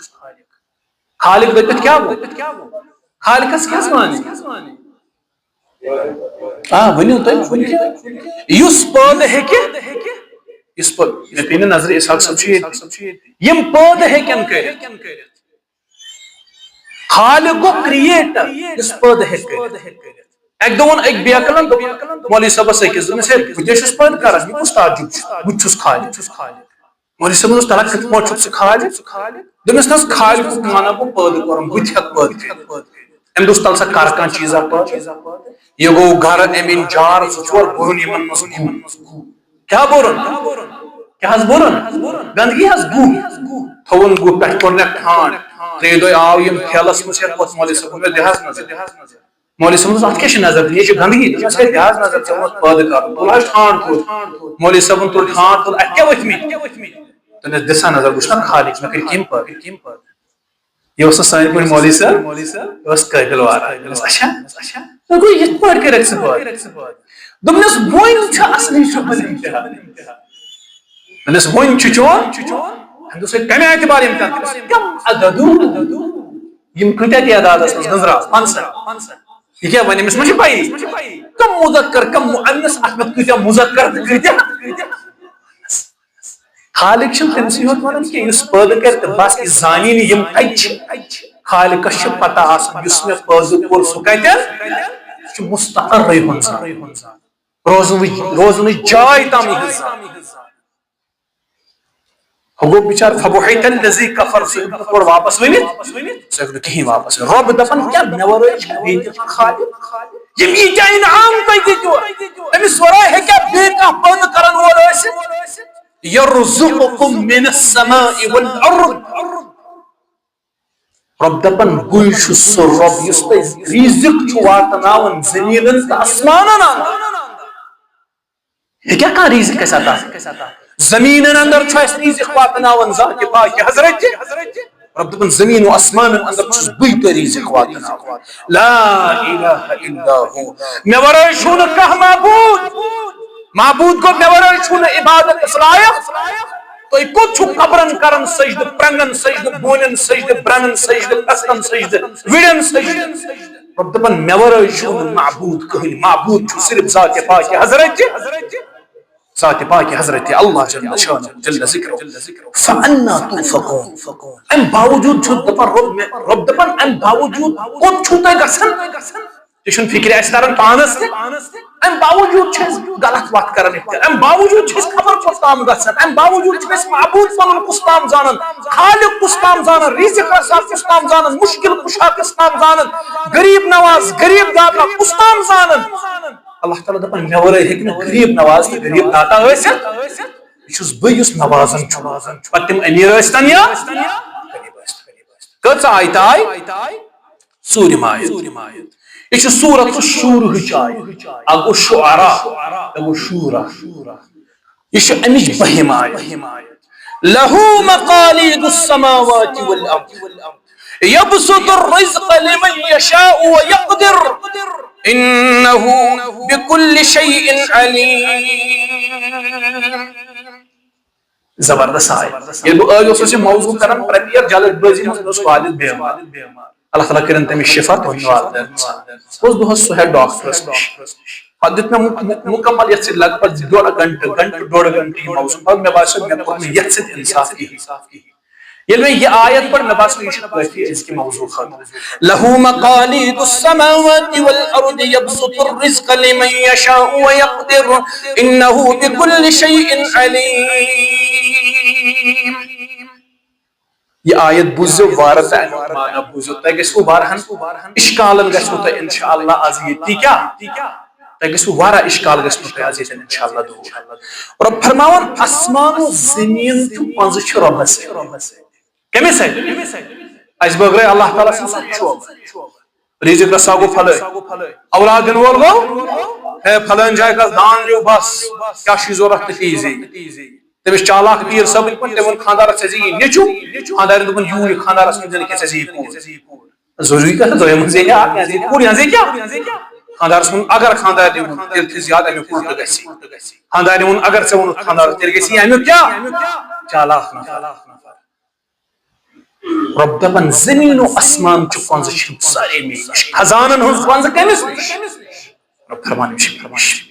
خالق دٔپِتھ کیٛاہ گوٚو؟ خالقس کیٛاہ وَنہِ؟ آ، ؤنِو تُہۍ، ؤنِو۔ یُس پٲدٕ ہیٚکہِ، یُس پٲدٕ، مےٚ پیٚیہِ نہٕ نظرِ، اسحاق صٲب چھُ ییٚتہِ۔ یِم پٲدٕ ہیٚکن کٔرِتھ۔ خالق گوٚو creator، یُس پٲدٕ ہیٚکہِ کٔرِتھ۔ اَکہِ دۄہ ووٚن أکۍ بیکلن، دوٚپُن مولوی صٲبس أکِس، دوٚپمَس، "ہے، بہٕ تہِ چھُس پٲدٕ کران، یہِ کُس تعجب چھُ؟ بہٕ تہِ چھُس خالق۔" مولوی صٲبن اوس تَلان، "کِتھ پٲٹھۍ چھُکھ ژٕ خالق؟" دوٚپمَس، "نہ حظ، خالقُک معنہ گوٚو پٲدٕ کَرُن، بہٕ تہِ ہٮ۪کہٕ پٲدٕ کٔرِتھ۔" أمۍ دوٚپُس، "تَلہٕ سا کَر کانٛہہ چیٖزا پٲدٕ؟" یہِ گوٚو گرٕ، أمۍ أنۍ جار زٕ ژور، بوٚرُن یِمن منٛز گُہہ۔ کیٛاہ بوٚرُن؟ کیٛاہ حظ بوٚرُن؟ گنٛدگی حظ، گُہہ۔ تھوٚوُن گُہہ، پٮ۪ٹھٕ کوٚرنَکھ ٹھانٛڈ۔ ترٛیٚیہِ دۄہہِ آو یِم ٹھیلَس منٛز ہٮ۪تھ، پوٚتُس مولوی صٲبُن، مےٚ دِ حظ نظر۔ مولوی صٲبن دوٚپُس، "اَتھ کیٛاہ چھِ نظر دِنۍ؟ یہِ چھِ گنٛدگی۔" دوٚپمَس، "ہے، دِ حظ نظر، ژےٚ ووٚنُتھ پٲدٕ کَرُن۔" تُل حظ ٹھانٛڈ تھوٚد۔ مولوی صٲبن تُل ٹھانٛڈ تھوٚد، "اَتہِ کیٛاہ ؤتھۍ مٕتۍ؟" دوٚپنَس، "دِسا نظر، وٕچھ نا خالق، مےٚ کٔرۍ کٔمۍ پٲدٕ؟" یہِ اوس نہٕ سانہِ پٲٹھۍ مولوی صٲب، یہِ اوس قٲبِل واریاہ۔ دوٚپنَس، "اچھا، ژےٚ گوٚو یِتھ پٲٹھۍ کٔرِکھ ژٕ پٲدٕ؟" دوٚپنَس، "وۄنۍ چھُ اَصلی چون امتحان۔" دوٚپنَس، "وۄنۍ چھُ چون؟" دوٚپنَس، "ہے، کَمہِ اعتبار امتحان؟" دوٚپنَس، "کم عددو؟" یِم کۭتیٛاہ تعدادَس منٛز گٔنٛزراو؟ پنٛژاہ۔ یہِ کیٛاہ وَنہِ؟ أمِس ما چھِ پَیی؟ کم مذکر، کم مؤنث، اَتھ منٛز کۭتیٛاہ مذکر تہٕ کۭتیٛاہ؟ خالق چھُنہٕ تٔمسٕے یوت وَنان کینٛہہ، یُس پٲدٕ کَرِ تہٕ بَس، یہِ زانی نہٕ یِم کَتہِ چھِ۔ خالقَس چھِ پَتہ آسان، یُس مےٚ پٲدٕ کوٚر، سُہ کَتٮ۪ن؟ سُہ چھُ مستقرٕے ہُنٛد زانان۔ روزنٕچ، روزنٕچ جاے تام یِہٕنٛز زانان۔ ہُہ گوٚو بِچار، فبُہِتَ الَّذِی کَفَر، سُہ ہیوٚک نہٕ تورٕ واپس ؤنِتھ، سُہ ہیوٚک نہٕ کِہیٖنۍ واپس ؤنِتھ۔ رۄب دَپان، کیٛاہ مےٚ وَرٲے چھا بیٚیہِ تہِ کانٛہہ خالق؟ ییٚمۍ ییٖتیٛاہ انعام تۄہہِ دِتِو، أمِس وَرٲے ہیٚکیٛاہ بیٚیہِ کانٛہہ پٲدٕ کَرَن وول ٲسِتھ؟ یَرزُقُکُم مِنَ السَّمَاءِ وَالْأَرْضِ۔ رۄب دَپان، بٕے چھُس سُہ رۄب یُس تۄہہِ رِزِق چھُ واتناوان زٔمیٖنَن تہٕ آسمانَن اَنٛدر۔ یہِ کیٛاہ کانٛہہ رِزِق اَسہِ عطا؟ زٔمیٖنَن اَنٛدر چھُ اَسہِ رِزِق واتناوان ذاتِ پاکِ حضرت۔ رۄب دَپان، زٔمیٖن و آسمانَن اَنٛدر چھُس بٕے تۄہہِ رِزِق واتناوان۔ لا الہ الا ہو۔ مےٚ وَرٲے چھُو نہٕ کانٛہہ معبوٗد۔ معبوٗد گوٚو، مےٚ وَرٲے چھُو نہٕ عبادتَس لایق۔ تُہۍ کوٚت چھِو قبرن کران سجدٕ، پرنگن سجدٕ، بونن سجدٕ، برنن سجدٕ، پستن سجدٕ، وِڑن سجدٕ؟ رۄب دَپان، مےٚ ورٲے چھُو نہٕ معبوٗد کٕہٕنۍ، معبوٗد چھُ صرف ذاتِ پاکِ حضرت، ذاتِ پاکِ حضرت اللہ جل شانہ جل ذکرہ۔ فَأَنَّى تُؤْفَكُونَ۔ اَمہِ باوجوٗد چھُ دَپان رۄب، مےٚ، رۄب دَپان، اَمہِ باوجوٗد کوٚت چھُو تُہۍ گژھان؟ تہِ چھُنہٕ فِکرِ اَسہِ تَران پانَس تہِ۔ اَمہِ باوجوٗد چھِ أسۍ غلط وَتھ کَران اختیار۔ اَمہِ باوجوٗد چھِ أسۍ خبر کُس تام گژھان۔ اَمہِ باوجوٗد چھِ أسۍ معبوٗد پَنُن کُس تام زانان، خالق کُس تام زانان، رِزِق رَسا کُس تام زانان، مُشکِل کُشا کُس تام زانان، غریٖب نواز، غریٖب داتا کُس تام زانان۔ اللہ تعالیٰ دَپان، مےٚ وَرٲے ہیٚکہِ نہٕ غریٖب نواز تہٕ غریٖب داتا ٲسِتھ۔ یہِ چھُس بہٕ یُس نوازان چھُ۔ پَتہٕ تِم أمیٖر ٲسۍتَن یا غریٖب ٲسۍتَن۔ کٔژ آیتہٕ آیہِ؟ ژوٗرِم آیت۔ یہِ چھِ سورۃ الشورہٕچ آیت۔ اکھ گوٚو شعراء، بیٚیہِ گوٚو شورا۔ یہِ چھِ اَمِچ بٔہِم آیت۔ لَهُ مَقَالِيدُ السَّمَاوَاتِ وَالْأَرْضِ يَبْسُطُ الرِّزْقَ لِمَنْ يَشَاءُ وَيَقْدِرُ إِنَّهُ بِكُلِّ شَيْءٍ عَلِيمٌ۔ زبردست آیت۔ ییٚلہِ بہٕ ٲدۍ اوسُس یہِ موضوع کران prepare، جلد بٲزی منٛز، مےٚ اوس والد بیمار۔ اللہ تعالیٰ کٔرِن تٔمِس شفا، تُہنٛدِ والدین۔ بہٕ اوسُس دۄہس سُہ ہٮ۪تھ ڈاکٹرس نِش۔ پتہٕ دیُت مےٚ مُک-، مُک-، مُکمل یتھ سۭتۍ لگ بگ ڈۄڈ گنٹہٕ، گنٹہٕ، ڈۄڈ گنٹہٕ یہِ موضوع۔ پتہٕ مےٚ باسیو، مےٚ کوٚر نہٕ یتھ سۭتۍ انصاف کِہیٖنۍ۔ ییٚلہِ مےٚ یہِ آیت پٔر، مےٚ باسیو، یہِ چھُ کٲفی أزکہِ موضوع خٲطرٕ۔ لَهُ مَقَالِيدُ السَّمَاوَاتِ وَالْأَرْضِ يَبْسُطُ الرِّزْقَ لِمَنْ يَشَاءُ وَيَقْدِرُ إِنَّهُ بِكُلِّ شَيْءٍ عَلِيمٌ۔ یہِ آیت بوٗزِو وارٕ تہٕ اَمیُک معنی بوٗزِو۔ تۄہہِ گژھِوٕ واریاہَن اِشکالَن گژھِوٕ تۄہہِ اِنشاء اللہ آز ییٚتی کیٛاہ؟ تۄہہِ گژھِوٕ واریاہ اِشکال گژھِنو تۄہہِ آز ییٚتٮ۪ن اِنشاء اللہ دوٗر۔ رۄب فرماوان، آسمان و زٔمیٖن تہٕ پۄنٛزٕ چھِ رۄبَس سۭتۍ۔ کٔمِس سۭتۍ؟ اَسہِ بٲگرٲے اللہ تعالیٰ سٕنٛز سۭتۍ شوبہٕ۔ رِزِق رَسا گوٚو پھلٲنۍ۔ اولاد دِنہٕ وول گوٚو، ہے، پھلٲنۍ جایہِ گژھ دان دِیِو بَس۔ کیٛاہ چھُے ضوٚرَتھ تہٕ تی زِ۔ تٔمِس چالاک پیٖر صٲبٕنۍ پٲٹھۍ، تٔمۍ ووٚن خانٛدارَس، "ژےٚ زِ یہِ نیٚچوٗ۔" خانٛدارٮ۪ن دوٚپُن، "یوٗرۍ یہِ خانٛدارَس کُن زِ نہٕ کینٛہہ، ژےٚ زِ یہِ کوٗر۔" ضروٗری کَتھ، دۄیو منٛز زینہِ اَکھ، یا زینہِ کوٗر، یا زینہِ کیٛاہ؟ خانٛدارَس ووٚن، اگر خانٛدارنہِ ووٚن، تیٚلہِ تھٲیزِ یاد، اَمیُک اُلٹہٕ گژھِ۔ خانٛدارنہِ ووٚن، اگر ژےٚ ووٚنُتھ خانٛدارَس، تیٚلہِ گژھِ یہِ اَمیُک کیٛاہ؟ چالاک نفر۔ رۄب دَپان، زٔمیٖن و آسمان چہِ پۄنٛزٕ چھِ سارے مےٚ نِش۔ خزانَن ہٕنٛز پۄنٛزٕ کٔمِس نِش؟ رۄب فرمان، یِم چھِ مےٚ نِش۔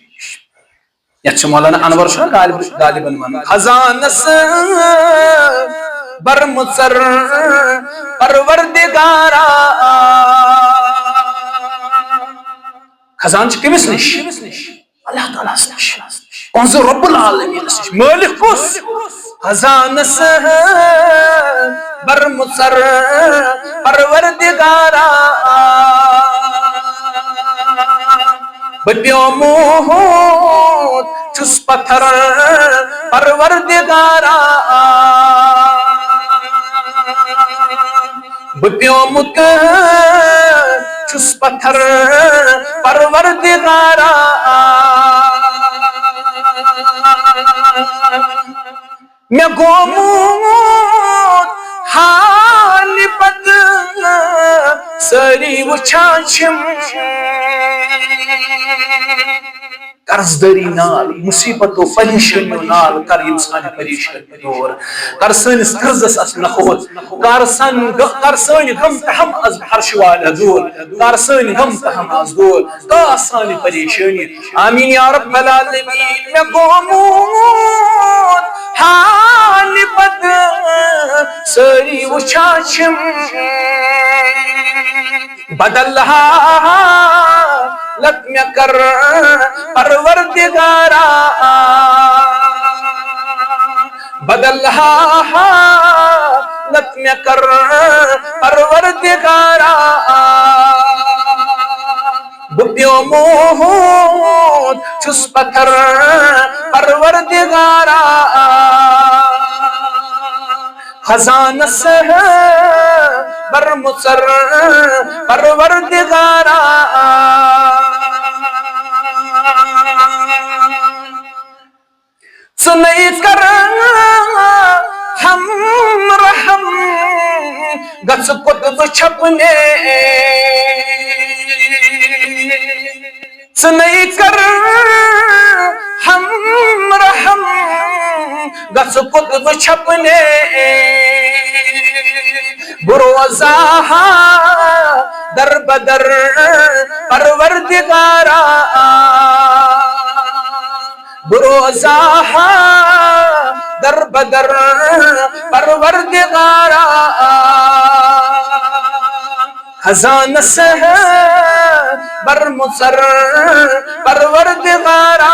یَتھ چھُ مولانا انور شاہ غالب، غالباً وَنان، خزانَس بَرمُژَر پروردگارا۔ خزانہٕ چھِ کٔمِس نِش؟ اللہ تعالیٰ ہَس نِش۔ پونٛسہٕ رب العالمینَس نِش۔ مٲلِک کُس؟ خزانَس بَرمُژَر پروردگارا۔ بہٕ پیومُت چھُس پتھر پروردگارا۔ بہٕ پیومُت چھُس پتھر پروردگارا۔ مےٚ گوٚمُت حالہِ بد، سٲری وٕچھان چھِم۔ قرضدٲری نال، مصیبتو پریشٲنیو نال کر یِم سانہِ پریشٲنی دور۔ کر سٲنِس قرضس از نکھوت۔ کر سن غ-، کر سٲنۍ غم تہٕ ہم از عرشہِ والہِ دور۔ کر سٲنۍ غم تہٕ ہم از دور۔ کر سانہِ پریشٲنی۔ آمین یا رب العالمین۔ مےٚ گوٚمُت حالہِ بد، سٲری وٕچھان چھِم۔ بدل حالت مےٚ کر پروردگارا۔ بدل حالت مےٚ کر پروردگارا۔ بہٕ پیومُت چھُس پتھر پروردگارا۔ خزانس برمُژر پروردگارا۔ ژٕ نَے کر ہم رحم، گژھ قطب چھپنے۔ ژٕ نَے کر ہم رحم، گژھ قطب چھپنے۔ بہٕ روزا ہا در بدر پروردگارا۔ بہٕ روزا ہا در بدر پروردگارا۔ خزانس برمُژر پروردگارا۔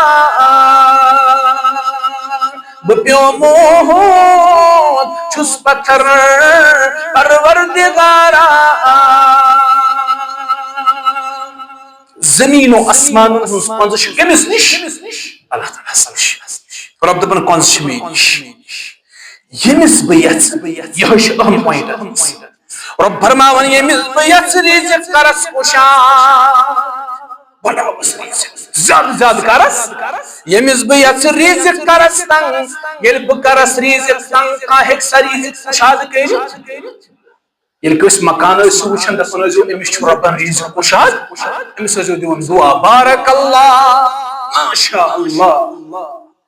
بہٕ پیومُت چھُس پتھر پروردگارا۔ زمین و آسمانن ہٕنٛز پنٛزٕ چھِ کٔمِس نِش؟ اللہ تعالیٰ ہس نِش۔ رۄب دَپان، پنٛزٕ چھِ مےٚ نِش۔ ییٚمِس بہٕ یژھٕ، یِہوٚے چھُ اہم point۔ رۄب فرماوان، ییٚمِس بہٕ یژھٕ رِزِق کرس کُشاد، بڑاوس رِزِق، زیادٕ زیادٕ کرس۔ ییٚمِس بہٕ یژھٕ رِزِق کرس تنگ، ییٚلہِ بہٕ کرس رِزِق تنگ، کانٛہہ ہیٚکہِ سا رِزِق کُشاد کٔرِتھ؟ ییٚلہِ کٲنٛسہِ مکان ٲسِو وٕچھان، دَپان ٲسِو، أمِس چھُ رۄبَن رِزِق کُشاد، أمِس ٲسِو دِوان دُعا، بارک اللہ، ماشاء اللہ۔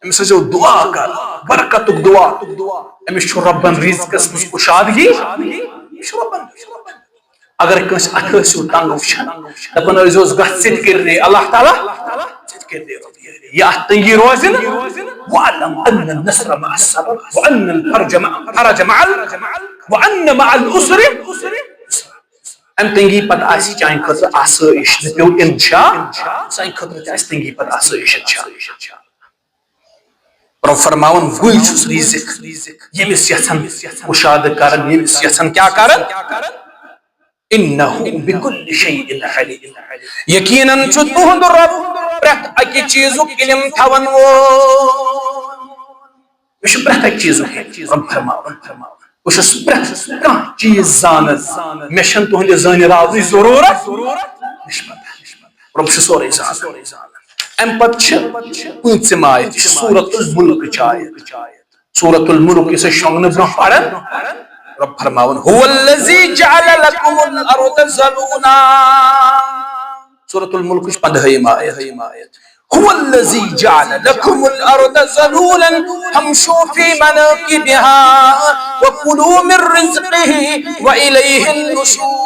أمِس ٲسِو دُعا کَران، برکتُک دُعا۔ أمِس چھُ رۄبَن رِزقَس منٛز کُشادگی۔ أمِس چھُ رۄبَن۔ اگر کٲنٛسہِ اَتھٕ ٲسِو تنٛگ وٕچھان، دَپان ٲسۍزیوس، گژھ ژٕ تہِ کٔرۍ دے اللہ تعالیٰ، ژٕ تہِ کٔرۍ دے رۄب۔ یہِ اَتھ تنگی روزِ نہٕ، واعلم ان النصر مع الصبر وان الفرج مع، فرج مع ال، وان مع العسر۔ امہِ تنگی پتہٕ آسہِ چانہِ خٲطرٕ آسٲیِش، دٔپِو انشاء، سانہِ خٲطرٕ تہِ آسہِ تنگی پتہٕ آسٲیِش، انشاء۔ رۄب فرماوان، بٕے چھُس رِزِق، ییٚمِس یژھن کُشادٕ کرن، ییٚمِس یژھن کیٛاہ کرن؟ انہ بکل شیء علیم۔ یقیناً چھُ تُہُنٛد رۄب پرٛٮ۪تھ اَکہِ چیٖزُک علم تھاوَن وول۔ مےٚ چھُ پرٛٮ۪تھ اَکہِ چیٖزُک علم۔ رۄب فرماوان، بہٕ چھُس پرٛٮ۪تھ کانٛہہ چیٖز زانان۔ مےٚ چھَنہٕ تُہٕنٛدِ زٲنہِ راونٕچ ضروٗرت۔ مےٚ چھِ پتہ۔ رۄب چھُ سورُے زانان۔ اَمہِ پتہٕ چھِ پوٗنٛژِم آیت، یہِ چھِ سورۃ الملکٕچ آیت۔ سورۃ الملک یُس أسۍ شۄنٛگنہٕ برٛونٛہہ پران، رۄب فرماوان، هو الذي جعل لكم الأرض ذلولا۔ سورۃ الملکٕچ پنٛدہٲیِم آیت۔ هو الذي جعل لكم الأرض ذلولا فامشوا في مناكبها وكلوا من رزقه وإليه النشور۔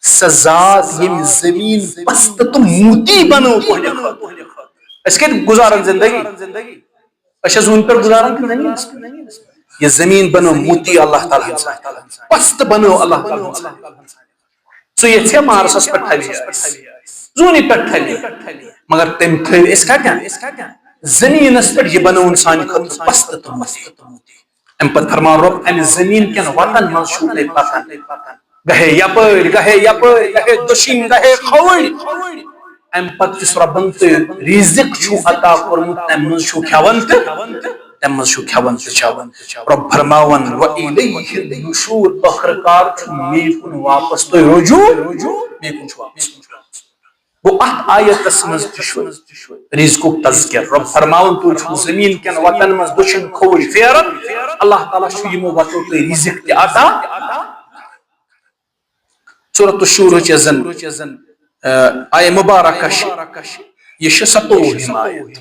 سۄ ذات ییٚمۍ زٔمیٖن پستہٕ تہٕ موتی بنٲو تُہنٛدِ خٲطرٕ۔ أسۍ کتہِ گُزاران زندگی؟ أسۍ چھا زوٗنہِ پٮ۪ٹھ گُزاران کِنہٕ زٔمیٖنَس پٮ۪ٹھ؟ یہِ زٔمیٖن بنٲو موتی اللہ تعالیٰ ہن۔ پستہٕ بنٲو اللہ تعالیٰ ہن۔ ژٕ یژھے مارسس پٮ۪ٹھ تھاوِ أسۍ، زوٗنہِ پٮ۪ٹھ تھاوِ، مگر تٔمۍ تھٲوۍ أسۍ کتٮ۪ن؟ زٔمیٖنَس پٮ۪ٹھ۔ یہِ بنٲوٕن سانہِ خٲطرٕ پستہٕ تہٕ موتی۔ امہِ پتہٕ فرمان رۄب، امہِ زٔمیٖن کٮ۪ن وتن منٛز چھُو تُہۍ پکان۔ گہے یپٲرۍ، گہے یپٲرۍ، گہے دٔچھِنۍ، گہے کھووٕرۍ۔ امہِ پتہٕ یُس رۄبن تۄہہِ رِزق چھُو عطا کوٚرمُت، تمہِ منٛز چھُو کھٮ۪وان تہٕ تَمہِ منٛز چھُو کھٮ۪وان تہٕ چٮ۪وان۔ رۄب فرماوان، "وَإِلَيْهِ النُّشُورُ"، ٲخٕر کار چھُ مے کُن واپس تُہۍ رجوع، مے کُن چھُ واپس۔ گوٚو، اَتھ آیتس منٛز تہِ چھُ رزقُک تذکر۔ رۄب فرماوان، تُہۍ چھِو زٔمیٖن کٮ۪ن وَتَن منٛز دٔچھُن کھووُر پھیران، اللہ تعالیٰ چھُ یِمو وَتو تۄہہِ رزق تہِ عطا۔ سورۃ الشورہٕچ یۄس زن، آ، آیہ مبارکہ چھِ، یہِ چھِ ستووُہِم آیت۔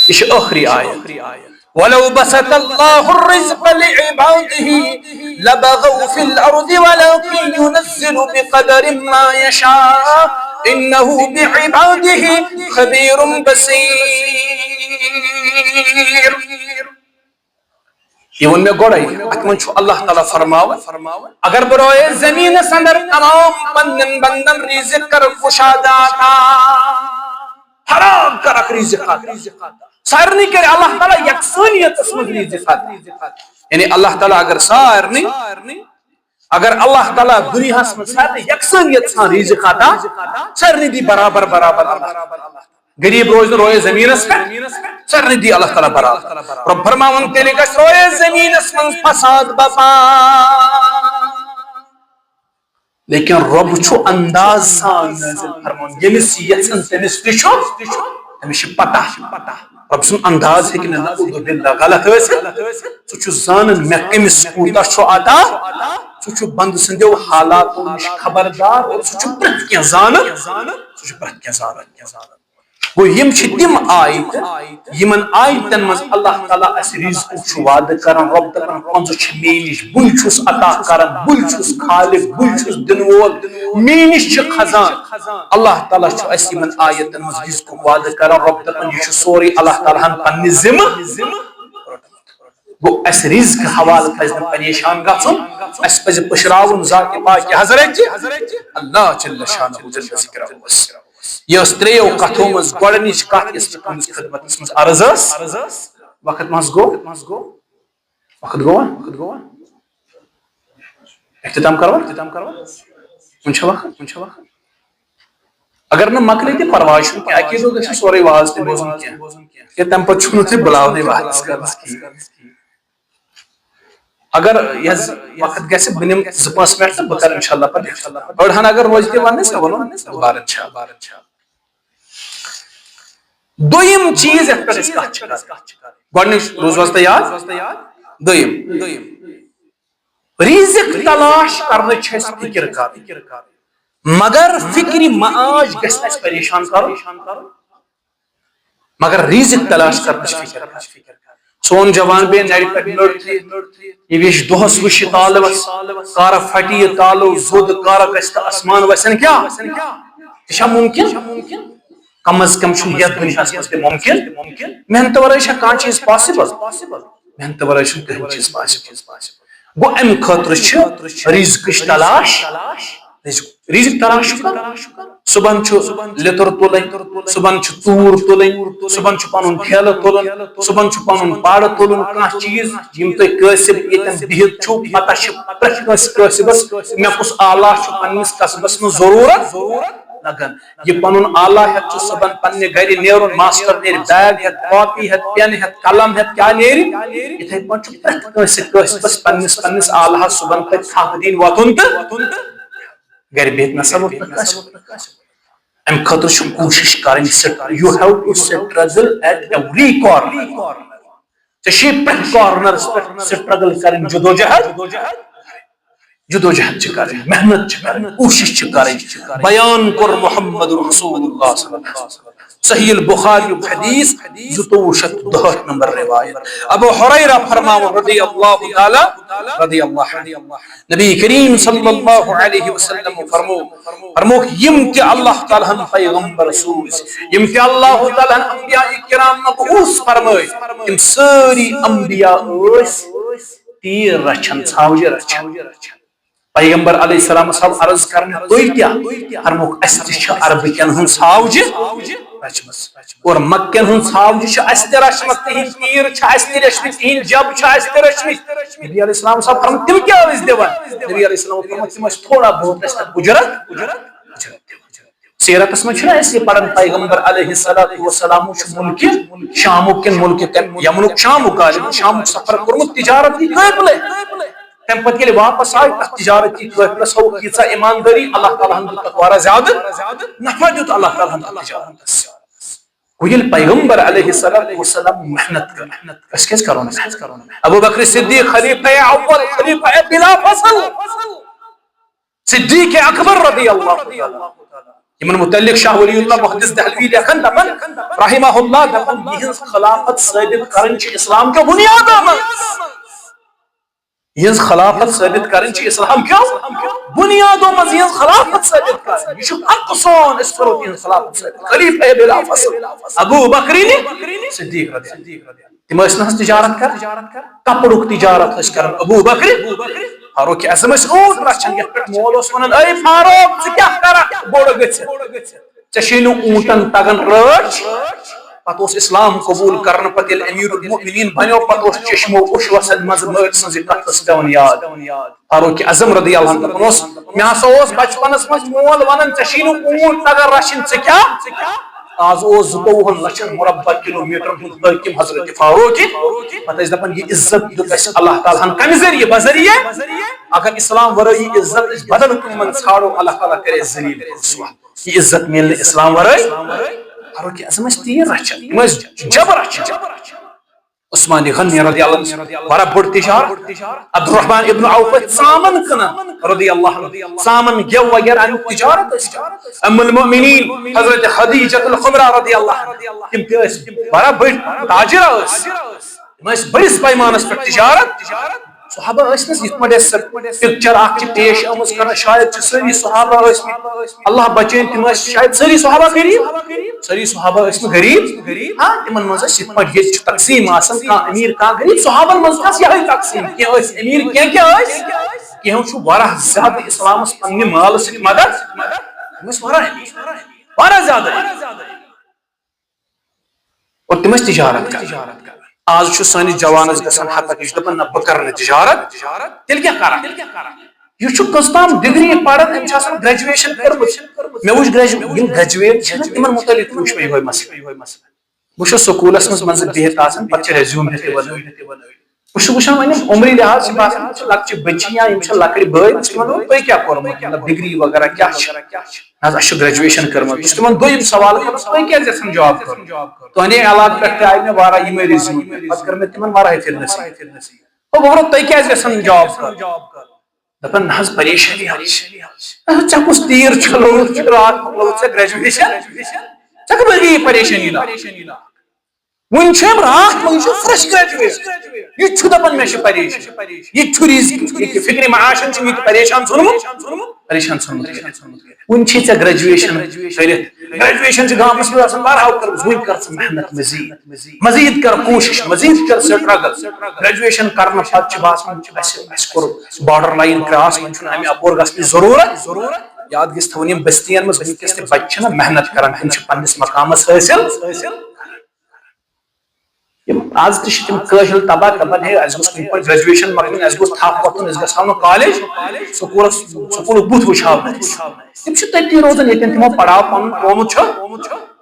یہِ چھِ ٲخری آیت۔ "ولو بسط الله الرزق لعباده لبغوا في الأرض ولكن ينزل بقدر ما يشاء إنه بعباده خبير بصير"۔ یہِ ووٚن مےٚ گۄڈَے، اَتھ منٛز چھُ اللہ تعالیٰ فرماوان، اگر بہٕ رویے زٔمیٖنَس اندر تمام پننٮ۪ن بندن رزق کرٕ کُشادٕ عطا، فراغ کرکھ رزق عطا۔ سارنٕے کرِ اللہ تعالیٰ یکسٲنیتس منٛز رزق عطا۔ یعنی اللہ تعالیٰ اگر سارنٕے، اگر اللہ تعالیٰ دُنیاہس منٛز سارنٕے یکسٲنیت سان رزق عطا، سارنٕے دی برابر، برابر اللہ۔ غریب روزِ نہٕ، رویے زٔمیٖنَس پٮ۪ٹھ، سارنٕے دی اللہ تعالیٰ برابر۔ رۄب فرماوان، تیٚلہِ گژھِ رویے زٔمیٖنَس منٛز فساد بپا۔ لیکن رۄب چھُ انداز سان نٲزِل فرماوان، ییٚمِس یژھان تٔمِس تہِ چھُ، تٔمِس چھِ پتہ۔ رۄب سُنٛد انداز ہیٚکہِ نہٕ، نعوذ باللہ، غلط ٲسِتھ۔ سُہ چھُ زانان مےٚ کٔمِس کوٗتاہ چھُ عطا۔ سُہ چھُ بندٕ سٕنٛدیو حالاتو نِش خبردار اور سُہ چھُ پرٛٮ۪تھ کینٛہہ زانان۔ سُہ چھُ پرٛٮ۪تھ کینٛہہ زانان۔ گوٚو، یِم چھِ تِم آیتہٕ، یِمن آیتن منٛز اللہ تعالیٰ اسہِ رزقُک چھُ وعدٕ کران۔ رۄب دپان، پنٛژٕ چھِ مے نِش، بٕے چھُس عطا کران، بٕے چھُس خالق، بٕے چھُس دِنہٕ وول، مے نِش چھِ خزان۔ اللہ تعالیٰ چھُ اسہِ یِمن آیتن منٛز رزقُک وعدٕ کران۔ رۄب دپان، یہِ چھُ سورُے اللہ تعالیٰ ہن پننہِ ذمہٕ۔ گوٚو، اسہِ رزق حوالہٕ پزِ نہٕ پریشان گژھُن، اسہِ پزِ پُشراوُن ذاتِ پاکِ حضرت اللہ جل شانہ جل ذکرہ۔ یہِ ٲس ترٛیٚیو کتھو منٛز گۄڈٕنِچ کتھ، یۄس مےٚ تُہنٛدِس خدمتس منٛز عرض ٲس۔ وقت منٛز گوٚو؟ وقت گوٚوا؟ اختتام کروا؟ اختتام کروا؟ وُنہِ چھا وقت؟ وُنہِ چھا وقت؟ اگر نہٕ مۄکلے تہِ پرواے چھُنہٕ کینٛہہ، اکی دۄہ گژھِ سورُے واز تہِ بوزُن کینٛہہ۔ تِکیٛازِ تَمہِ پتہٕ چھُنہٕ تُہۍ بُلاونٕے واپس کرنس کِہیٖنۍ۔ اگر یہِ حظ وقت گژھِ، بہٕ نِمہٕ زٕ پانٛژھ منٹ تہٕ بہٕ کرٕ انشاءاللہ پتہٕ اختتام۔ أڑہن اگر روزِ تہِ وننس، مےٚ ووٚنُن دوبارٕ انشاءاللہ۔ دوٚیِم چیٖز یتھ پٮ۪ٹھ أسۍ کتھ چھِ کران، گۄڈٕنِچ روٗز حظ تۄہہِ یاد؟ دوٚیِم، رزق تلاش کرنٕچ چھِ اَسہِ فکر کرٕنۍ، مگر فکرِ معاش گژھِ نہٕ اَسہِ پریشان کرُن، مگر رزق تلاش کرنٕچ فکر کرٕنۍ۔ سون جوان بیٚیہِ نرِ پٮ۪ٹھ نٔر تھٲیِتھ، یہِ وٕچھِ دۄہس وٕچھِ تالوس، کر پھٹہِ یہِ تالو زوٚد، کر گژھِ تہٕ آسمان وسن کیٛاہ؟ یہِ چھا ممکن؟ کم از کم چھُ یتھ دُنیاہس منٛز تہِ ممکن۔ محنتہٕ ورٲے چھا کانٛہہ چیٖز possible؟ محنتہٕ ورٲے چھُنہٕ کٕہٕنۍ چیٖز possible۔ گوٚو، امہِ خٲطرٕ چھِ رزقٕچ تلاش۔ رزق، رزق تلاش چھُ کرُن۔ صبحن چھُ لِتُر تُلٕنۍ، صبحن چھُ توٗر تُلٕنۍ، صبحن چھُ پنُن ٹھیلہٕ تُلُن، صبحن چھُ پنُن پاڑٕ تُلُن، کانٛہہ چیٖز۔ یِم تُہۍ کٲسِب ییٚتٮ۪ن بِہِتھ چھِو، پتہ چھِ پرٛٮ۪تھ کٲنٛسہِ کٲسِبس مےٚ کُس آلہ چھُ پننِس کسبس منٛز ضروٗرت لگان۔ یہِ پنُن آلہ ہٮ۪تھ چھُ صُبحن پننہِ گرِ نیرُن، ماسٹر نیرِ بیگ ہٮ۪تھ، کاپی ہٮ۪تھ، پٮ۪ن ہٮ۪تھ، قلم ہٮ۪تھ، کیٛاہ نیرِ؟ یِتھے پٲٹھۍ چھُ پرٛٮ۪تھ کٲنٛسہِ کٲسِبس پننِس، پننِس آلہس صُبحن پتہٕ تھپھ دِنۍ، وۄتھُن تہٕ گرِ بِہِتھ نسا ووت نہٕ کٲنٛسہِ۔ امہِ خٲطرٕ چھُ کوٗشِش کرٕنۍ، سٹ-، you have to struggle at every corner۔ ژےٚ چھُے پرٛٮ۪تھ کارنرس پٮ۪ٹھ سٹرگل کرٕنۍ، جدوجہد۔ جدوجہد چھِ کرٕنۍ، محنت چھِ کرٕنۍ، کوٗشِش چھِ کرٕنۍ۔ بیان کوٚر محمد رسول اللہ صلی اللہ علیہ وسلم۔ صحیح البخاری حدیث، زٕتووُہ شیٚتھ دُہٲٹھ نمبر روایت۔ ابو ہریرہ فرماوان رضی اللہ تعالیٰ، رضی اللہ عنہ، نبی کریم صلی اللہ علیہ وسلم فرمو، فرموکھ، یِم تہِ اللہ تعالیٰ ہن پیغمبر سوٗزۍ، یِم تہِ اللہ تعالیٰ ہن انبیاء کرام مبعوث فرمٲے، تِم سٲری انبیاء ٲسۍ تیٖر رچھن، ژھاوجہِ رچھن۔ پیغمبر علیہ السلامس آو عرض کرنہٕ، تُہۍ کیٛاہ؟ فرموکھ، اسہِ تہِ چھِ عربہٕ کٮ۪ن ہٕنٛز ژھاوجہِ رچھمٕژ۔ اور مکہ کٮ۪ن ہٕنٛز ژھاوجہِ چھِ اسہِ تہِ رچھمٕژ، تِہنٛدۍ تیٖر چھِ اسہِ تہِ رچھمٕتۍ، تِہنٛدۍ جب چھِ اسہِ تہِ رچھمٕتۍ۔ نبی علیہ السلام صاحب فرموو، تِم کیٛاہ ٲسۍ دِوان؟ نبی علیہ السلام فرموو، تِم ٲسۍ تھوڑا بہت ٲسۍ تَتھ اُجرت، اُجرت دِوان۔ سیرتس منٛز چھُنہ اَسہِ یہِ پران، پیغمبر علیہ الصلوۃ والسلام چھُ مُلکہِ شامُک کِنہٕ مُلکہِ کم-، یمنُک، شامُک غالباً، شامُک سفر کوٚرمُت تجارت ہی قٲبلے۔ تمہِ پتہٕ ییٚلہِ واپس آے، تتھ تجارتی قٲفلس ہووُکھ ییٖژاہ ایماندٲری، اللہ تعالیٰ ہن دیُت تتھ واریاہ زیادٕ نفع دیُت اللہ تعالیٰ ہن تتھ تجارتس۔ گوٚو ییٚلہِ پیغمبر علیہ الصلوۃ والسلام محنت کٔر، أسۍ کیازِ کرو نہٕ محنت؟ ابو بکر صدیق خلیفہ اول، خلیفہ بلا فصل، صدیق اکبر رضی اللہ تعالیٰ، یِمن متعلق شاہ ولی اللہ محدث دہلوی لیکھان، دپان، رحمہ اللہ، دپان، یِہنٛز خلافت ثٲبت کرٕنۍ چھِ اسلام کیو بنیادو منٛز۔ یِہنٛز خلافت ثٲبت کرٕنۍ چھِ اسلام کیو بنیادو منٛز، یِہنٛز خلافت ثٲبت کرٕنۍ۔ یہِ چھُ حق سون، أسۍ کرو تِہنٛز خلافت ثٲبت۔ خلیفہ بلا فصل ابو بکر صدیق رضی اللہ عنہ۔ تِم ٲسۍ نہٕ حظ تجارت کران، کپرُک تجارت ٲسۍ کران ابو بکر۔ فاروق اعظم ٲسۍ اوٗنٹ رچھان، یتھ پٮ۪ٹھ مول اوس ونان، "اے فاروق، ژٕ کیٛاہ کرکھ بوٚڑ گٔژھِتھ؟ ژےٚ چھے نہٕ اوٗنٹن تگان رٲچھ۔" پتہٕ اوس اسلام قبول کرنہٕ پتہٕ ییٚلہِ امیر المؤمنین بنیو، پتہٕ اوس چشمو اوٚش وسان منٛزٕ مٲلۍ سٕنٛزِ کتھ ٲس پٮ۪وان یاد۔ فاروق اعظم رضی اللہ عنہ دپان اوس، مےٚ ہسا اوس بچپنس منٛز مول ونان، "ژےٚ چھے نہٕ اوٗنٹ تگان رچھِنۍ، ژٕ کیٛاہ؟" آز اوس زٕتووُہن لچھن مربع کلومیٹرن ہُنٛد حٲکم حضرت فاروق۔ پتہٕ ٲسۍ دپان، یہِ عزت دیُت اَسہِ اللہ تعالیٰ ہن کمہِ ذٔریعہٕ؟ بذریعہ۔ اگر اسلام ورٲے یہِ عزت أسۍ بدل کُنہِ منٛز ژھانڈو، اللہ تعالیٰ کرِ اَسہِ ذلیل رسوا۔ یہِ عزت میلہِ نہٕ اسلام ورٲے۔ فاروق اعظم ٲسۍ تیٖر رچھان، یِم ٲسۍ جبر رچھان۔ عثمان غنی رضی اللہ عنہ ٲس واریاہ بٔڑ تجارت۔ عبدالرحمان ابن عوف ٲسۍ ژامن کٕنان رضی اللہ عنہ۔ ژامن، گٮ۪و وغیرہ اَمیُک تجارت ٲسۍ کران۔ ام المؤمنین حضرت خدیجہ الکبریٰ رضی اللہ عنہا، تِم تہِ ٲسۍ واریاہ بٔڑۍ تاجر ٲسۍ۔ تِم ٲسۍ بٔڑِس پیمانس پٮ۪ٹھ تجارت۔ صحابہ ٲسۍ نہٕ یِتھ پٲٹھۍ اَسہِ سۄ پکچر اکھ چھِ پیش آمٕژ کرنہٕ، شاید چھِ سٲری صحابہ ٲسۍ مٕتۍ، اللہ بچٲیِن، تِم ٲسۍ شاید سٲری صحابہ غریب۔ سٲری صحابہ ٲسۍ نہٕ غریب۔ ہاں، تِمن منٛز ٲسۍ یِتھ پٲٹھۍ ییٚتہِ چھُ تقسیٖم آسان، کانٛہہ أمیٖر، کانٛہہ غریٖب۔ صحابن منٛز تہِ آسہٕ یِہے تقسیٖم، کینٛہہ ٲسۍ أمیٖر، کینٛہہ کیٛاہ ٲسۍ؟ کینٛہہ چھُ واریاہ زیادٕ اسلامس پننہِ مالہٕ سۭتۍ مدد، تِم ٲسۍ واریاہ أمیٖر، واریاہ زیادٕ أمیٖر۔ اور تِم ٲسۍ تجارت کران۔ آز چھُ سٲنِس جوانس گژھان ہتک، یہِ چھُ دپان، "نہ، بہٕ کرٕ نہٕ تجارت، تیٚلہِ کیٛاہ کرٕ؟" یہِ چھُ کٔژ تام ڈگری پران، أمۍ چھِ آسان گریجویشن کٔرمٕژ۔ مےٚ وٕچھ گریجو-، یِم گریجویٹ چھِ نہ، تِمن متعلق تہِ وٕچھ مےٚ یِہوٚے مسلہٕ۔ بہٕ چھُس سکوٗلس منٛز منٛزٕ بِہِتھ آسان، پتہٕ چھِ ریزیوم ہٮ۪تھ یِوان۔ بہٕ چھُس وٕچھان، وۄنۍ یِم عمرِ لحاظ چھِ باسان، یِم چھِ لۄکچہِ بٔچی یا یِم چھِ لۄکٕٹۍ بٲے، بہٕ چھُس تِمن دپان، "تۄہہِ کیٛاہ کوٚرمُت؟ مطلب، ڈگری وغیرہ کیٛاہ چھِ؟ نہ حظ، اَسہِ چھُ گریجویشن کٔرمٕژ۔" بہٕ چھُس تِمن دوٚیِم سوال کران، "تۄہہِ کیٛازِ یژھان جاب کرُن؟" تُہنٛدے علاقہٕ پٮ۪ٹھ تہِ آیہِ مےٚ واریاہ یِمے ریزیوم، پتہٕ کٔر مےٚ تِمن واریاہ پھِرِ نصیحت۔ "او بابا، تُہۍ کیٛازِ یژھان جاب کرُن؟" دپان، "نہ حظ، پریشٲنی حظ چھِ۔" "نہ حظ، ژےٚ کُس تیٖر چھلووُتھ، راتھ مۄکلٲوٕتھ ژےٚ گریجویشن؟ ژےٚ کپٲرۍ گٔیی پریشٲنی لاگٕنۍ؟ وُنہِ چھِ أمۍ راتھ، وُنہِ چھُ fresh graduate۔ یہِ تہِ چھُ دپان، مےٚ چھِ پریشٲنی۔ یہِ تہِ چھُ ریزن، یہِ تہِ فکرِ معاشن چھُ یہِ تہِ پریشان ژھُنمُت، پریشان ژھُنمُت۔ وُنہِ چھِ ژےٚ گریجویشن کٔرِتھ، گریجویشن چھِ گامس منٛز آسان واریاہو کٔرمٕژ، وُنہِ کر ژٕ محنت مزید، مزید کر کوٗشش، مزید کر struggle۔ گریجویشن کرنہٕ پتہٕ چھِ باسان، اسہِ، اسہِ کوٚر border line cross، وۄنۍ چھُنہٕ امہِ اپور گژھنٕچ ضروٗرت۔ یاد گژھِ تھاوُن، یِم بستین منٛز وٕنکیٚس تہِ بچہِ چھِنہ محنت کران، تِم چھِ پننِس مقامس حٲصِل۔ یِم آز تہِ چھِ تِم کٲہِل تباہ دپان، "ہے، اَسہِ گوٚژھ کُنہِ پٲٹھۍ گریجویشن مۄکلٕنۍ، اَسہِ گوٚژھ تھپھ وۄتھُن، أسۍ گژھو نہٕ کالج، سکوٗلس، سکوٗلُک بُتھ وٕچھو نہٕ أسۍ۔" تِم چھِ تٔتی روزان، ییٚتٮ۪ن تِمو پڑاو پنُن ترٛوومُت چھُ۔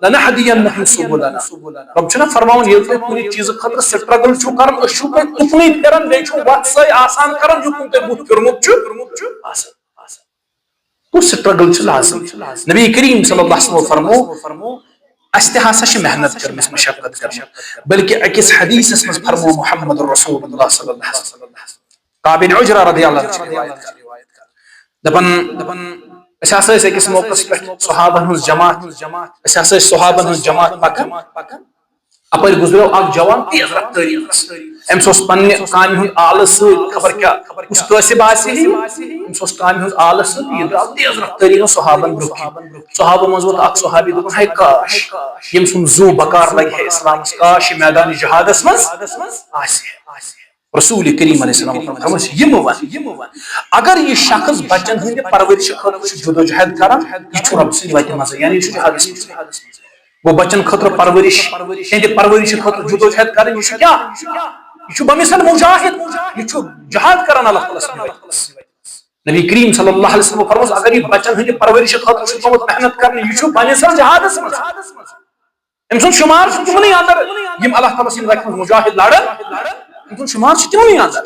"لنہدینہم سبلنا۔" رۄب چھُنہ فرماوان، ییٚلہِ تُہۍ کُنہِ چیٖزٕ خٲطرٕ struggle چھِو کران، أسۍ چھِو تۄہہِ تُکنُے پھِران، بیٚیہِ چھِو وتھ سۄے آسان کران، یُکُن تۄہہِ بُتھ پھِرمُت چھُ آسان۔ تو struggle چھُ لازم۔ نبی کریم صلی اللہ علیہ وسلم فرمو، اسہِ تہِ ہسا چھِ محنت کٔرمٕژ، مشقت کٔرمٕژ، بلکہ أکِس حدیثس منٛز فرمو محمد رسول اللہ صلی اللہ علیہ وسلم، کعب بن عجرہ رضی اللہ عنہ چھِ روایت کران۔ دپان، دپان، أسۍ ہسا ٲسۍ أکِس موقعس پٮ۪ٹھ صحابن ہٕنٛز جماعت، أسۍ ہسا ٲسۍ صحابن ہٕنٛز جماعت پکان، اپٲرۍ گُزریو اکھ جوان تیز رفتٲری منٛز۔ أمِس اوس پننہِ کامہِ ہُنٛد آلہٕ سۭتۍ، خبر کیٛاہ، کُس کٲسِب آسہِ ہے۔ أمِس اوس کامہِ ہُنٛد آلہٕ سۭتۍ، یہِ درٛاو تیز رفتٲری منٛز صحابن برٛونٛہہ کِنۍ۔ صحابو منٛز ووت اکھ صحابی، دوٚپُن، "ہے کاش، ییٚمۍ سُنٛد زُو بکار لگہِ ہے اسلامس، کاش یہِ میدان جہادس منٛز آسہِ ہے۔" رسول کریم علیہ السلام فرموو، یہِ مہٕ وَن، یہِ مہٕ وَن۔ اگر یہِ شخص بچن ہٕنٛدِ پرورشہِ خٲطرٕ چھُ جدوجہد کران، یہِ چھُ رۄب سٕنٛدِ وتہِ منٛز، یعنی یہِ چھُ جہادس منٛز۔ گوٚو بچن خٲطرٕ پرورش، تِہنٛدِ پرورشہِ خٲطرٕ جدوجہد کرٕنۍ، یہِ چھُ کیٛاہ؟ یہِ چھُ بمثل مجاہد، یہِ چھُ جہاد کران اللہ تعالیٰ سٕنٛدِ وتہِ منٛز۔ نبی کریم صلی اللہ علیہ وسلم فرموس، اگر یہِ بچن ہٕنٛدِ پرورشہِ خٲطرٕ چھُ گوٚمُت محنت کرنہِ، یہِ چھُ بنی اسرائیل جہادس منٛز۔ أمۍ سُنٛد شُمار چھُ تِمنٕے اندر، یِم اللہ تعالیٰ سٕنٛدِ وتہِ منٛز مجاہد لڑان، أمۍ سُنٛد شُمار چھُ تِمنٕے اندر۔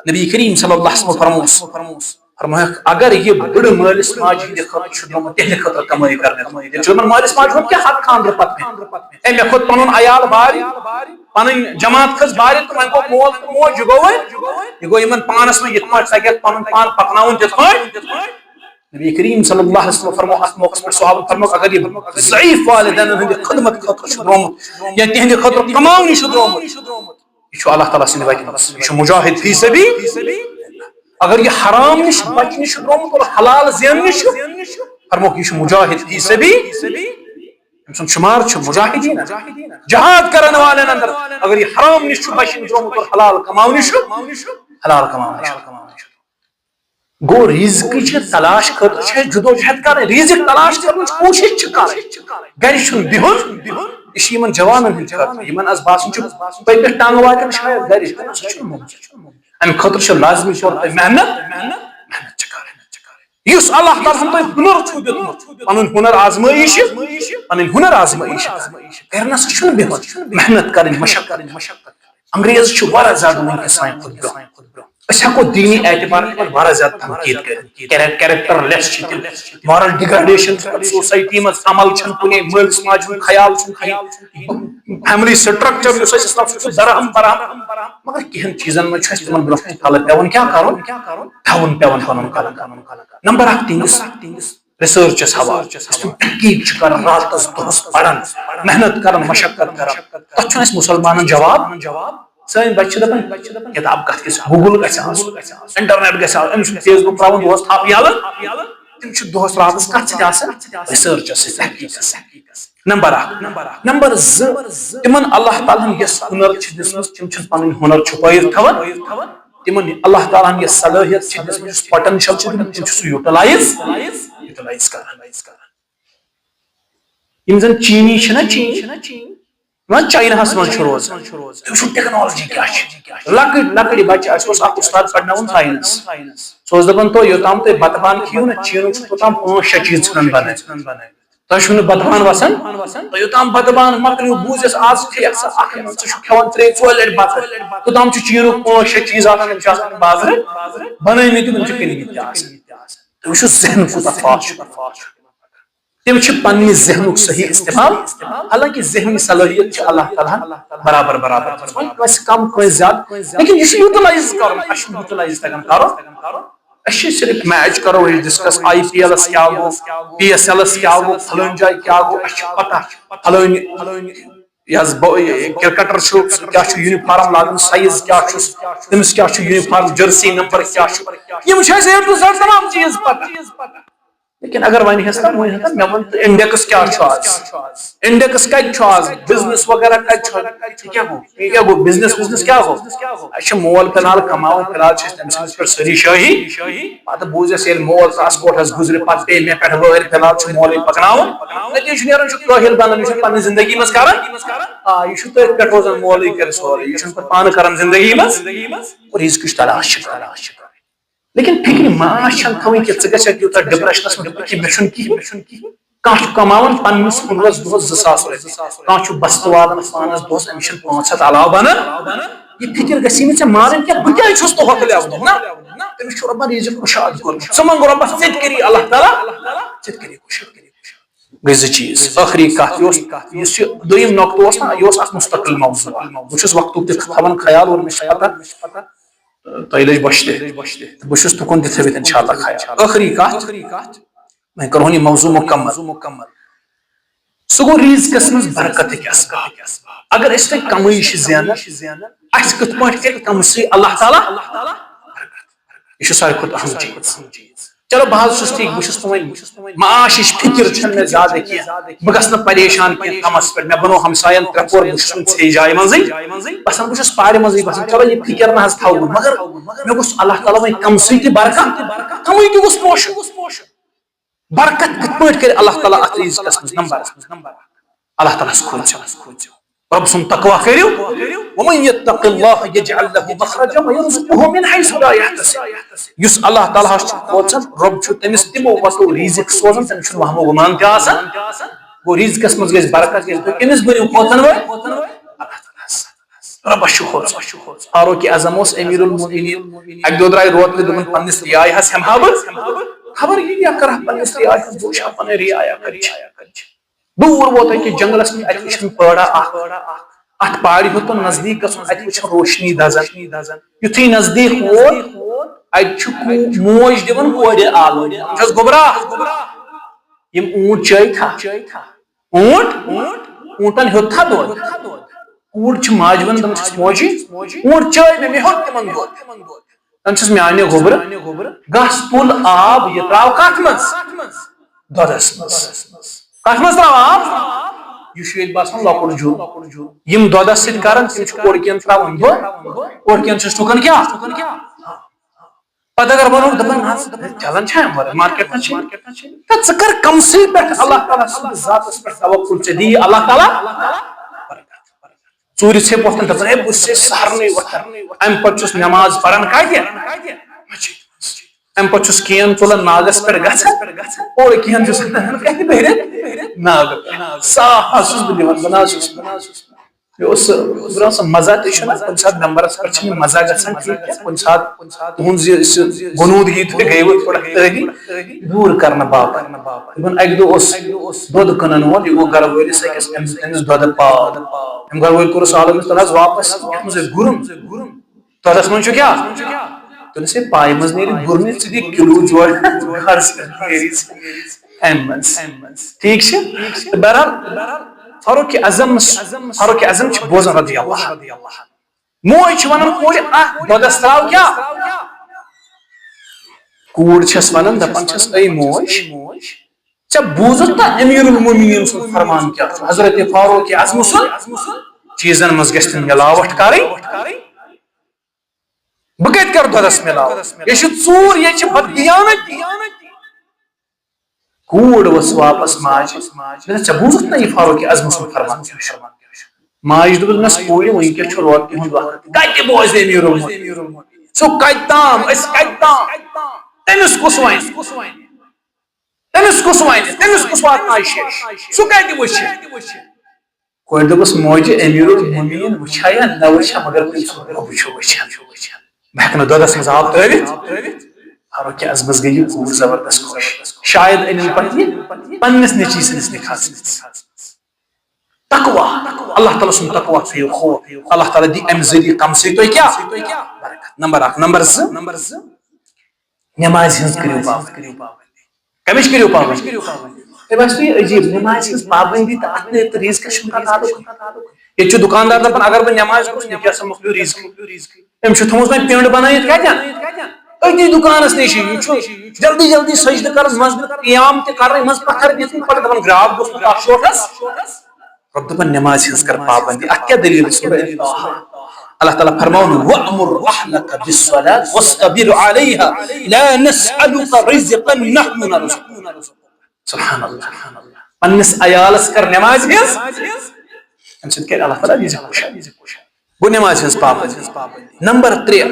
نبی کریم صلی اللہ علیہ وسلم فرموس، فرمووُکھ، اگر یہِ بٕڑٕ مٲلِس ماجہِ ہٕنٛدِ خٲطرٕ چھُ درٛامُت، تِہنٛدِ خٲطرٕ کمٲے کرنہِ، تِم چھِ دَپان، مٲلِس ماجہِ ہُنٛد کیٛاہ حق خانٛدرٕ پتہٕ مےٚ؟ أمۍ مےٚ کھوٚت پنُن عیال بارِ، پنٕنۍ جماعت کھٔژ بارِ، تہٕ وۄنۍ گوٚو مول تہٕ موج، یہِ گوٚو وۄنۍ، یہِ گوٚو یِمن پانس منٛز یِتھ پٲٹھۍ تگہِ پنُن پان پکناوُن تِتھ پٲٹھۍ۔ نبی کریم صلی اللہ علیہ وسلم فرمو اتھ موقعس پٮ۪ٹھ، صحابن فرمو، اگر یہِ ضعیف والدینن ہٕنٛدِ خدمت خٲطرٕ چھُ درٛامُت یا تِہنٛدِ خٲطرٕ کماونہِ چھُ درٛامُت، یہِ چھُ اللہ تعالیٰ سٕنٛدِ وتہِ منٛز، یہِ چھُ مجاہد فی سبیل۔ اگر یہِ حرام نِش بچنہِ چھُ درٛامُت اور حلال زیننہِ چھُ، فرموکھ، یہِ چھُ مجاہد فی سبیل۔ أمۍ سُنٛد شُمار چھُ مجاہدین، جہاد کرن والٮ۪ن اندر۔ اگر یہِ حرام نِش چھُ بچنہِ درٛامُت اور حلال کماونہِ چھُ، حلال کماونہِ چھُ۔ گوٚو، رزقٕچ تلاش خٲطرٕ چھِ اَسہِ جدوجہد کرٕنۍ، رزق تلاش کرنٕچ کوٗشش چھِ کرٕنۍ۔ گرِ چھُنہٕ بِہُن، یہِ چھُ یِمن جوانن ہٕنٛدِ خٲطرٕ، یِمن از باسان چھُ پٔتۍ پٮ۪ٹھ ٹنگ واتن شاید گرِ، سُہ چھُنہٕ مُمکِن۔ امہِ خٲطرٕ چھِ لازمی طور پٲٹھۍ محنت، محنت چھِ کرٕنۍ۔ یُس اللہ تعالیٰ ہن تۄہہِ ہُنر چھُو دیُتمُت، پنُن ہُنر آزمٲیِش، پنٕنۍ ہُنر آزمٲیِش کرنس چھُنہٕ بِہُن، محنت کرٕنۍ، مشقت کرٕنۍ۔ انگریز چھُ واریاہ زیادٕ وٕنکیٚس سانہِ کھۄتہٕ برٛونٛہہ۔ أسۍ ہٮ۪کو دینی اعتبار تہِ پتہٕ واریاہ زیادٕ تنقید کٔرِتھ۔ کیریک-، characterless چھِ تِم، moral degradation چھِ پتہٕ society منٛز، عمل چھُنہٕ کُنے، مٲلِس ماجہِ ہُنٛد خیال چھُنہٕ کِہیٖنۍ، family structure یُس اَسہِ اسلام چھُ درہم برہم، مگر کینٛہن چیٖزن منٛز چھُ اَسہِ تِمن برونٛہہ کُن تھلہٕ پٮ۪وان کیٛاہ کرُن؟ تھاوُن پٮ۪وان پنُن قلم۔ نمبر اکھ تِہنٛدِس researchس حوالہٕ۔ یُس تِم تحقیٖق چھِ کران، راتس دۄہس پران، محنت کران، مشقت کران، تتھ چھُنہٕ اَسہِ مُسلمانن جواب۔ سٲنۍ بچہِ چھِ دپان، کتاب کتھ گژھِ، Google گژھِ آسُن، internet گژھِ آسُن، أمِس چھُ Facebook تراوُن دۄہس تھپھ یلہٕ۔ تِم چھِ دۄہس راتس کتھ سۭتۍ آسان؟ Researchس سۭتۍ، تحقیٖقس سۭتۍ۔ نمبر اکھ۔ نمبر زٕ، تِمن اللہ تعالیٰ ہن یۄس ہُنر چھِ دِژمٕژ، تِم چھِ پنٕنۍ ہُنر چھُپٲیِتھ تھاوان۔ تِمن اللہ تعالیٰ ہن یۄس صلٲحیت چھِ دِژمٕژ، یُس potential چھُ دِیُتمُت، تِم چھِ سُہ utilize، utilize کران۔ یِم زن چیٖنی چھِنہ، چیٖن، یِم چایناہس منٛز چھِ روزان، تُہۍ وٕچھِو technology کیٛاہ چھِ۔ لۄکٕٹۍ لۄکٕٹۍ بچہِ، اَسہِ اوس اکھ اُستاد پرناوان science، سُہ اوس دپان، تُہۍ یوٚتام تُہۍ بتہٕ بانہٕ کھیٚیِو نہ، چیٖنُک چھُ توٚتام پانٛژھ شےٚ چیٖز ژھٕنن بنٲوِتھ۔ تۄہہِ چھُو نہٕ بتہٕ بانہٕ وسان، تۄہہِ یوٚتام بتہٕ بانہٕ مۄکلیو، بوٗزِس آز ٹھیٖک سا، اکھ منٛز ژٕ چھُکھ کھٮ۪وان ترٛیٚیہِ ژورِ لٹہِ بتہٕ، توٚتام چھُ چیٖنُک پانٛژھ شےٚ چیٖز آسان، یِم چھِ آسان بازرٕ بنٲومٕتۍ تہٕ تِم چھِ کٕنمٕتۍ تہِ آسان۔ تُہۍ وٕچھِو ذہن کوٗتاہ fast چھُ۔ تِم چھِ پننہِ ذہنُک صحیح استعمال، حالانکہ ذہنی صلٲحیت چھِ اللہ تعالیٰ ہن برابر برابر دِژمٕژ، وۄنۍ کٲنٛسہِ کم کٲنٛسہِ زیادٕ، لیکن یہِ چھُ utilize کرُن، اَسہِ چھُنہٕ utilize تگان کرُن۔ أسۍ چھِ صرف match کرو أسۍ discuss، آئی پی ایلس کیٛاہ گوٚو، پی ایس ایلس کیٛاہ گوٚو، فلٲنۍ جایہِ کیٛاہ گوٚو، اَسہِ چھِ پتہ فلٲنۍ یہِ حظ بہ-، یہِ cricketer چھُ، سُہ کیٛاہ چھُ uniform لاگان، size کیٛاہ چھُس، تٔمِس کیٛاہ چھُ uniform، jersey number کیٛاہ چھُ، یِم چھِ اَسہِ A to Z تمام چیٖز پتہ۔ لیکن اگر وۄنۍ ہٮ۪س نا، وۄنۍ ہٮ۪س نا، مےٚ وَن تہٕ index کیٛاہ چھُ آز؟ Index کَتہِ چھُ آز؟ Business وغیرہ کَتہِ چھُ؟ یہِ کیٛاہ گوٚو؟ یہِ کیٛاہ گوٚو؟ Business وِزنس کیٛاہ گوٚو؟ اَسہِ چھِ مول فی الحال کَماوان، فی الحال چھِ أسۍ تٔمۍ سٕنٛدِس پٮ۪ٹھ سٲری شٲہی۔ پَتہٕ بوٗز اَسہِ ییٚلہِ مول ٹرانسپورٹس گُزرِ، پَتہٕ پیٚیہِ مےٚ پٮ۪ٹھ وٲرۍ، فی الحال چھُ مولٕے پَکناوان۔ نتیٖجہٕ چھُ نیران، چھُ کٲہِل بَنان، یہِ چھُنہٕ پَنٕنہِ زِندگی منٛز کَران۔ آ، یہِ چھُ تٔتھۍ پٮ۪ٹھ روزان، مولٕے کَرِ سورُے، یہِ چھُنہٕ پَتہٕ پانہٕ کَران زِندگی منٛز۔ اور رِزقٕچ تلاش چھِ کَران۔ لیکن فکرِ معاش چھنہٕ تھاوٕنۍ کہِ ژٕ گژھکھ یوٗتاہ depressionس منٛز، کہِ مےٚ چھُنہٕ کِہیٖنۍ، مےٚ چھُنہٕ کِہیٖنۍ۔ کانٛہہ چھُ کماوان پننِس کُنوَس دۄہس زٕ ساس رۄپیہِ، کانٛہہ چھُ بستہٕ والان پانس دۄہس، أمِس چھِنہٕ پانٛژھ ہتھ علاوٕ بنان۔ یہِ فکر گژھِ نہٕ ژےٚ مارٕنۍ کینٛہہ، بہٕ کیٛازِ چھُس تۄہَتھ لیوُن؟ نہ، تٔمِس چھُ رۄبن رِزق کُشاد کوٚرمُت۔ ژٕ منٛگ رۄبس، ژےٚ تہِ کٔری اللہ تعالیٰ، ژےٚ تہِ کٔری کُشاد۔ گٔے زٕ چیٖز۔ ٲخری کتھ، یہِ اوس، یُس یہِ دوٚیِم نۄقطہٕ اوس نا، یہِ اوس اکھ مستقل موضوع۔ بہٕ چھُس وقتُک تہِ تھاوان خیال اور مےٚ چھِ پتہ، تۄہہِ لٔج بۄچھِ تہِ۔ تہٕ بہٕ چھُس تُکُن تہِ تھٲوِتھ انشاءاللہ خیال۔ ٲخری کتھ، وۄنۍ کرہون یہِ موضوع مکمل۔ سُہ گوٚو رِزقس منٛز برکتٕکۍ اسباب۔ اگر أسۍ وۄنۍ کمٕے چھِ زینان، اسہِ کِتھ پٲٹھۍ کرِ کمسٕے اللہ تعالیٰ برکت؟ یہِ چھُ ساروی کھۄتہٕ اہم چیٖز۔ چلو، بہٕ حظ چھُس ٹھیٖک، بہٕ چھُس تُہٕنٛدۍ معاشٕچ فِکر چھَنہٕ مےٚ زیادٕ کینٛہہ، بہٕ گژھٕ نہٕ پریشان کینٛہہ کمس پٮ۪ٹھ۔ مےٚ بنوو ہمساین ترٛےٚ پور، بہٕ چھُس وۄنۍ ژھے جایہِ منٛزٕے بسان، بہٕ چھُس پارِ منٛزٕے بسان۔ چلو، یہِ فِکر نہ حظ تھاوو بہٕ، مگر مےٚ گوٚژھ اللہ تعالیٰ وۄنۍ کمسٕے تہِ برکت، کمٕے تہِ گوٚژھ پوشُن۔ برکت کِتھ پٲٹھۍ کرِ اللہ تعالیٰ اتھ رِزقس منٛز؟ نمبر، اللہ تعالیٰ ہس کھوٗژِو، رۄب سُنٛد تقویٰ کٔرِو۔ ومن يتق الله يجعل له مخرجا ويرزقه من حيث لا يحتسب۔ یُس اللہ تعالیٰ ہس چھُ کھوژان، رۄب چھُ تٔمِس تِمو وتو رزق سوزان، تٔمِس چھُنہٕ وہمو گُمان تہِ آسان۔ گوٚو، رزقس منٛز گژھِ برکت، ییٚلہِ تُہۍ أمِس بٔنِو کھوژن وٲلۍ۔ اللہ تعالیٰ ہس، رۄبس چھُ کھوژان۔ فاروق اعظم اوس امیر المومنین۔ اکہِ دۄہ درٛاے روتلہِ، دوٚپُن، پننِس رعایا ہس ہٮ۪مہٕ ہا بہٕ خبر، یہِ کیٛاہ کرٕ ہا پننِس رعایا ہس، بہٕ وٕچھِ ہا پنٕنۍ رعایا کتہِ چھِ۔ دوٗر ووت أکِس جنگلس منٛز، اتہِ وٕچھن پٲڑا اکھ۔ اتھ پہاڑِ ہیوٚتُن نزدیٖک گژھُن، اتہِ وٕچھن روشنی دزان۔ یُتھُے نزدیٖک ووت، اتہِ چھُ کو-، موج دِوان کورِ آلو۔ دپان چھس، گوٚبرا، یِم اوٗنٹ چٲے تھا؟ اوٗنٹ؟ اوٗنٹن ہیوٚت تھا دۄد؟ کوٗر چھِ ماجہِ ونان، دپان چھس، موجی، اوٗنٹ چٲے مےٚ، مےٚ ہیوٚت تِمن دۄد۔ دپان چھس، میانہِ گوٚبرٕ، گژھ تُل آب، یہِ تراو کتھ منٛز؟ دۄدس منٛز۔ کتھ منٛز تراو آب؟ یہِ چھُ ییٚتہِ باسان لۄکُٹ جُل۔ یِم دۄدس سۭتۍ کران، تِم چھِ اورٕ کٮ۪ن تراوان دۄد، اورٕ کٮ۪ن چھِس ٹُکان کیٛاہ؟ پتہٕ اگر ونو، دپان، نہ حظ، چلان چھا امہِ ورٲے؟ مارکیٹ منٛز چھِ۔ تہٕ ژٕ کر کمسٕے پٮ۪ٹھ اللہ تعالیٰ سٕنٛدِس ذاتس پٮ۪ٹھ توکل، ژےٚ دِیہِ اللہ تعالیٰ۔ ژوٗرِ ژھیٚپۍ وۄتھان، دپان، ہے، بہٕ چھُسے سحرنٕے وۄتھان۔ امہِ پتہٕ چھُس نماز پران کتہِ؟ مسجد۔ امہِ پتہٕ چھُس کین تُلان، ناگس پٮ۪ٹھ گژھان، اورٕ کین چھُس انان، کتہِ بٔرِتھ؟ ناگہٕ پٮ۪ٹھ۔ صاف حظ چھُس بہٕ دِوان، بہٕ نہ حظ چھُس۔ یہِ اوس سُہ، بہٕ درٛاس سُہ مزہ تہِ چھُنہ، کُنہِ ساتہٕ ممبرس پٮ۪ٹھ چھِ مےٚ مزہ گژھان، ٹھیٖک چھا؟ کُنہِ ساتہٕ تُہنٛز یہِ، یُس یہِ غنوٗدگی تہٕ گٔیوٕ تھوڑا تٔہی دوٗر کرنہٕ باپتھ۔ دپان، اکہِ دۄہ اوس دۄد کٕنن وول، یہِ گوٚو گرٕ وٲلِس أکِس، أمۍ دیُت تٔمِس دۄدٕ پاو۔ أمۍ گرٕ وٲلۍ کوٚرُس آلو، أمِس تَل حظ واپس، یتھ منٛز أسۍ گُرُن۔ دۄدس منٛز چھُ کیٛاہ؟ دوٚپنس، ہے، پایہِ منٛز نیرِ گُرنٕے، ژٕ دِ کِلوٗ جوڑ گرس پٮ۪ٹھ نیرِ۔ امہِ منٛز۔ ٹھیٖک چھُ؟ تہٕ بہرحال، فاروق اعظم، فاروق اعظم چھِ بوزان رضی اللہ۔ موج چھِ ونان کورِ، اکھ دۄدس تراو کیٛاہ؟ کوٗر چھَس ونان، دپان چھَس، اے موج، ژےٚ بوٗزُتھ نا امیر المومنین سُنٛد فرمان کیٛاہ چھُ؟ حضرت فاروق اعظم سُنٛد، چیٖزن منٛز گژھِ نہٕ ملاوٹ کرٕنۍ۔ بہٕ کتہِ کرٕ دۄدس ملاوٹ؟ یہِ چھُ ژوٗر، یہِ چھِ بددیانتی۔ کوٗر ؤژھ واپس ماجہِ۔ مےٚ دوٚپ، ژےٚ بوٗزُتھ نہ یہِ فاروق اعظم سُنٛد فرمان کیٛاہ چھُ؟ ماجہِ دوٚپُس، مےٚ کورِ، وٕنکیٚس چھُ روتلہِ ہُنٛد وقت۔ کتہِ بوزِ أمیٖر المومنین؟ سُہ کتہِ تام؟ أسۍ کتہِ تام؟ تٔمِس کُس ونہِ؟ تٔمِس کُس ونہِ؟ تٔمِس کُس واتنایہِ شیٚش؟ سُہ کتہِ وٕچھِ؟ کورِ دوٚپُس، موجہِ، امیر المومنین وٕچھا یا نہ وٕچھا، مگر تٔمۍ سُنٛد رۄب چھُ وٕچھان۔ بہٕ ہٮ۪کہٕ نہٕ دۄدس منٛز آب ترٲوِتھ۔ فاروق اعظمس گٔے یہِ کوٗر زبردست خۄش۔ شاید أنِن پتہٕ یہِ پننِس نیٚچی سٕنٛدِس نکاحس منٛز۔ تقوا، اللہ تعالیٰ سُنٛد تقوا تھٲیِو خوف۔ اللہ تعالیٰ دی امہِ ذٔریعہٕ کم سے تۄہہِ کیٛاہ؟ برکت۔ نمبر اکھ۔ نمبر زٕ، نمبر زٕ، نمازِ ہٕنٛز کٔرِو پابندی۔ کمِچ کٔرِو پابندی؟ تۄہہِ باسہِ یہِ عجیب، نمازِ ہٕنٛز پابندی تہٕ اتھ نہٕ تہٕ رزقس چھُنہٕ کانٛہہ تعلق۔ ییٚتہِ چھُ دُکاندار دپان، اگر بہٕ نماز پرٕ، مےٚ کیٛاہ سا مۄکلیو رزق؟ أمۍ چھُ تھوٚمُت وۄنۍ پینٛڈ بنٲیِتھ کتٮ۪ن؟ أتی دُکانس نِش۔ یہِ چھُ جلدی جلدی سجدٕ کران، منٛزٕ قیام تہِ کران، منٛزٕ پتھر دِتھ، پتہٕ دپان، گرٛاکھ گوٚژھ نہٕ تتھ شوٹھس۔ رۄب دپان، نمازِ ہٕنٛز کر پابندی۔ اتھ کیٛاہ دٔلیٖل؟ سورہ طٰہٰ۔ اللہ تعالیٰ فرماوُن، وَأْمُرْ أَهْلَكَ بِالصَّلَاةِ وَاصْطَبِرْ عَلَيْهَا لَا نَسْأَلُكَ رِزْقًا نَحْنُ نَرْزُقُكَ۔ سبحان اللہ۔ پننِس عیالس کر نمازِ ہٕنٛز۔ امہِ سۭتۍ کرِ اللہ تعالیٰ رزق خوش۔ گوٚو نمازِ ہٕنٛز پابندی۔ نمبر ترٛےٚ،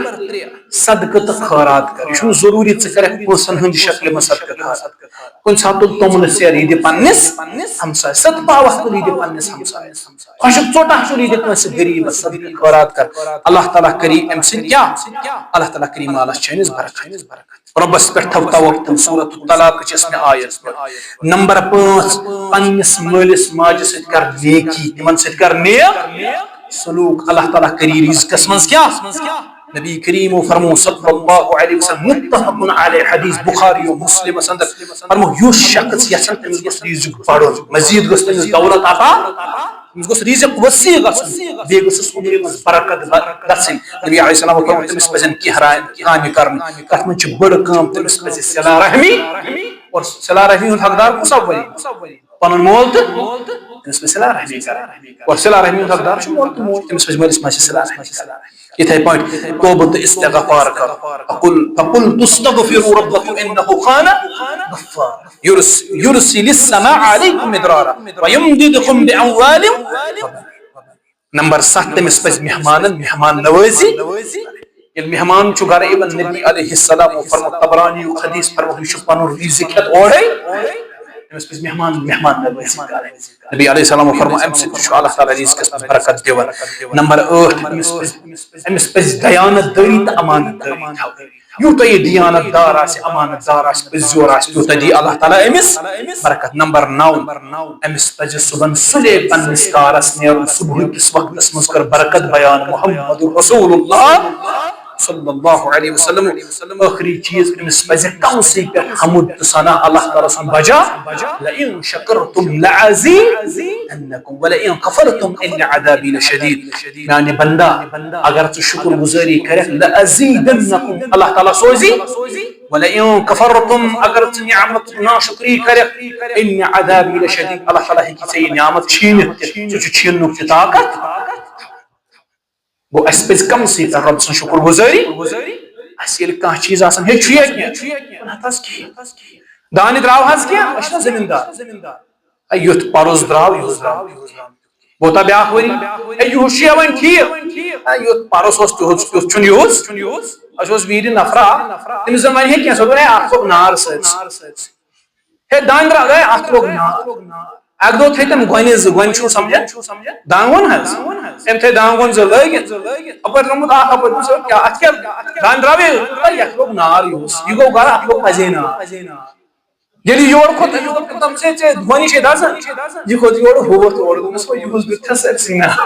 صدقہٕ تہٕ خٲرات کر۔ یہِ چھُنہٕ ضروٗری ژٕ کرکھ پونٛسن ہٕنٛدِ شکلہِ منٛز صدقہٕ خٲرات۔ کُنہِ ساتہٕ تُل توٚملہٕ سیر، یہِ دِ پننِس ہمسایس۔ سدباوس تُل، یہِ دِ پننِس ہمسایس۔ خۄشک ژوٚٹاہ تُل، یہِ دِ کٲنٛسہِ غریٖبس صدقہٕ خٲرات کر۔ اللہ تعالیٰ کری امہِ سۭتۍ کیٛاہ؟ اللہ تعالیٰ کری مالس چٲنِس برکت۔ رۄبس پٮ۪ٹھ تھاو توکل۔ سورۃ الطلاق چھِ ٲسمٕژ آیت پٔر۔ نمبر پانٛژھ، پننِس مٲلِس ماجہِ سۭتۍ کر نیکی، تِمن سۭتۍ کر نیک سلوک۔ اللہ تعالیٰ کری رزقس منٛز کیٛاہ؟ نبی کریمو فرمو صلی اللہ علیہ وسلم، متفق علیہ حدیث، بخاری و مسلمس اندر فرمو، یُس شخص یژھان تٔمِس گوٚژھ رزق بڑُن، مزید گوٚژھ تٔمِس دولت عطا، تٔمِس گوٚژھ رزق وسیع گژھُن، بیٚیہِ گٔژھس عمرِ منٛز برکت ب-، گژھٕنۍ۔ نبی علیہ السلام فرمو، تٔمِس پزن کینٛہہ را-، کامہِ کرنہِ، تتھ منٛز چھِ بٔڑ کٲم، تٔمِس پزِ صلہ رحمی، اور صلہ رحمی ہُنٛد حقدار کُس اکھ بنہِ؟ پنُن مول تہٕ تٔمِس پزِ صلہ رحمی کرٕنۍ۔ اور صلہ رحمی ہُنٛد حقدار چھُ مول تہٕ موج، تٔمِس پزِ مٲلِس ماجہِ صلہ رحمی کرٕنۍ۔ یِتھے پٲٹھۍ توبہٕ تہٕ استغفار کر۔ فقل، فقلت استغفروا ربکم انہ کان غفارا۔ یرس-، یرسل السماء علیکم مدرارا ویمددکم باموال وبنین۔ نمبر ستھ، تٔمِس پزِ مہمانن مہمان نوٲزی۔ ییٚلہِ مہمان چھُ گرٕ یِوان، نبی علیہ السلام فرمو، طبرانی یُک حدیث فرمو، یہِ چھُ پنُن رزق ہٮ۪تھ اورے، تٔمِس پزِ مہمان مہمان نوٲزی کرٕنۍ۔ نبی علیہ السلام فرمو، امہِ سۭتۍ چھُ اللہ تعالیٰ رزقس منٛز برکت دِوان۔ نمبر ٲٹھ، أمِس پزِ أمِس پزِ دیانت دٲری تہٕ امانت دٲری تھاوٕنۍ۔ یوٗتاہ یہِ دیانت دار آسہِ، امانت دار آسہِ، پٔزۍ یور آسہِ، تیوٗتاہ دی اللہ تعالیٰ أمِس برکت۔ نمبر نو، أمِس پزِ صبحن سُلے پننِس کارس نیرُن، صبح کِس وقتس منٛز کر برکت بیان محمد رسول اللہ صلی اللہ علیہ وسلم۔ ٲخری چیٖز، أمِس پزِ کم سے کم حمد تہٕ ثنا اللہ تعالیٰ سُنٛد بجا، لئن شکرتم لازیدنکم ولئن کفرتم ان عذابی لشدید۔ میانہِ بندا، اگر ژٕ شُکر گُزٲری کرکھ، لازیدنکم، اللہ تعالیٰ سوزی۔ ولئن کفرتم، اگر ژٕ نعمت ناشکری کرکھ، ان عذابی لشدید، اللہ تعالیٰ ہیٚکہِ ژےٚ یہِ نعمت چھینِتھ تہِ، ژےٚ چھُ چھیننُک تہِ طاقت۔ گوٚو، اسہِ پزِ کم سے کم رۄب سٕنٛز شُکر گُزٲری۔ اسہِ ییٚلہِ کانٛہہ چیٖز آسان ہیٚچھُ یا کینٛہہ، نہ حظ کِہیٖنۍ۔ دانہِ درٛاو حظ کینٛہہ، أسۍ چھِنہ زٔمیٖندار۔ اے، یُتھ پرُس درٛاو، یُہُس درٛاو۔ گوٚو تا بیٛاکھ ؤری؟ اے، یُہُس چھُ یِوان ٹھیٖک۔ اے، یُتھ پرُس اوس، تیُتھ، تیُتھ چھُنہٕ یُہُس۔ اَسہِ اوس ویٖرِ نفرا، تٔمِس زَن وَنہِ ہے کینٛہہ، سُہ دوٚپ، ہے، اَتھ لوٚگ نار سۭتۍ۔ ہے، دانہِ درٛاو، ہے، اَتھ لوٚگ نار۔ اَکہِ دۄہ تھٲے تٔمۍ گۄنہِ زٕ، گۄنہِ چھُو سَمجھان؟ دانٛگُن حظ۔ أمۍ تھٲے دانٛگُن زٕ لٲگِتھ۔ اَپٲرۍ لوٚگمُت اَکھ، اَپٲرۍ دوٚپمُس، ہے، کیٛاہ، اَتھ کیٛاہ دانہِ درٛاوے؟ ہے، یَتھ لوٚگ نار یُہُس۔ یہِ گوٚو گرٕ، اَتھ لوٚگ پَزے نار۔ ییٚلہِ یورٕ کھوٚت، أمِس دوٚپ، دوٚپمَس، ہے، ژےٚ دۄنی چھے دَزان؟ یہِ کھوٚت یورٕ، ہُہ ووٚتھ اورٕ، دوٚپمَس، ہے، یُہُس دیُت تھَس سٲرسٕے نار۔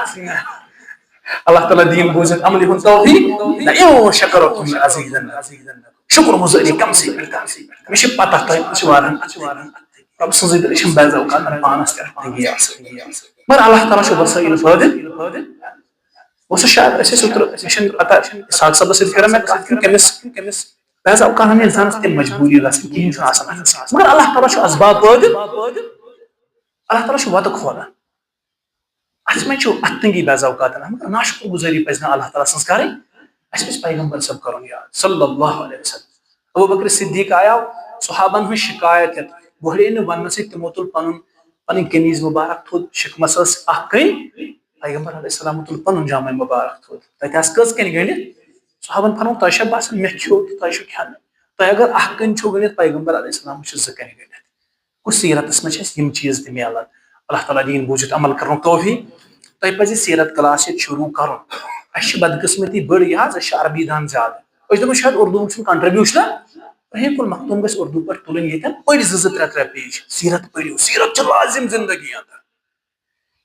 اللہ تعالیٰ دِیِن بوٗزِتھ عملہِ ہُنٛد توفیٖق۔ لئن شکرتم لأزیدنکم۔ شُکر گُزٲری کم سے کم۔ مےٚ چھِ پتہ تۄہہِ تہِ چھِ واریاہَن اَتھٕ تنگی۔ رۄب سٕنٛزٕے دِلہِ چھِنہٕ بعض اوقاتن پانَس تہِ اَتھٕ تنگی آسان۔ مگر اللہ تعالیٰ چھُ وسٲیِل پٲدٕ۔ بہٕ اوسُس شاید، أسۍ ٲسۍ اوترٕ، مےٚ چھَنہٕ پتہ، اسحاق صٲبَس سۭتۍ کَران مےٚ کَتھ کِنہٕ کٔمِس۔ بعض اوقات ہن انسانس تہِ مجبوری گژھان، کہین چھُنہٕ آسان۔ مگر اللہ تعالیٰ چھُ اسباب پٲدٕ، اللہ تعالیٰ چھُ وتہٕ کھولان۔ اتھ منٛز چھُ اتھ تنگی بعض اوقاتن، مگر ناشکر گزٲری پزِ نہٕ اللہ تعالیٰ سٕنٛز کرٕنۍ۔ اسہِ پزِ پیغمبر صٲب کرُن یاد، صلی اللہ علیہ وسلم۔ ابو بکر صدیق آیاو صحابن ہٕنٛز شکایت ہٮ۪تھ، گۄڈے نہٕ وننہٕ سۭتۍ تِمو تُل پنُن، پنٕنۍ قمیٖض مبارک تھوٚد، شِکمس ٲس اکھ کٔنۍ۔ پیغمبر علیہ السلام تُل پنُن جامع مبارک تھوٚد۔ تتہِ آسہٕ کٔژ کٔنۍ گٔنڈِتھ؟ صحابن فرموو، تۄہہِ چھا باسان مےٚ کھیوٚو تہٕ تۄہہِ چھُو کھٮ۪نہٕ؟ تۄہہِ اگر اکھ کٔنۍ چھو گٔنڈِتھ، پیغمبر علیہ السلام چھِ زٕ کٔنۍ گٔنڈِتھ۔ گوٚو، سیرتس منٛز چھِ اَسہِ یِم چیٖز تہِ میلان۔ اللہ تعالیٰ دِیِن بوٗزِتھ عمل کرنُک توفیٖق۔ تۄہہِ پزِ سیرت کلاس ییٚتہِ شروٗع کرُن۔ اَسہِ چھِ بدقسمتی بٔڑ یہِ حظ، أسۍ چھِ عربی دان زیادٕ۔ أسۍ دپو شاید اردوٗہُک چھُنہٕ contribution۔ رحیق المختوم گژھِ اردوٗ پٲٹھۍ تُلٕنۍ ییٚتٮ۪ن، پٔرۍ زٕ زٕ ترٛےٚ ترٛےٚ page۔ سیرت پٔرِو، سیرت چھِ لازم زندگی اندر۔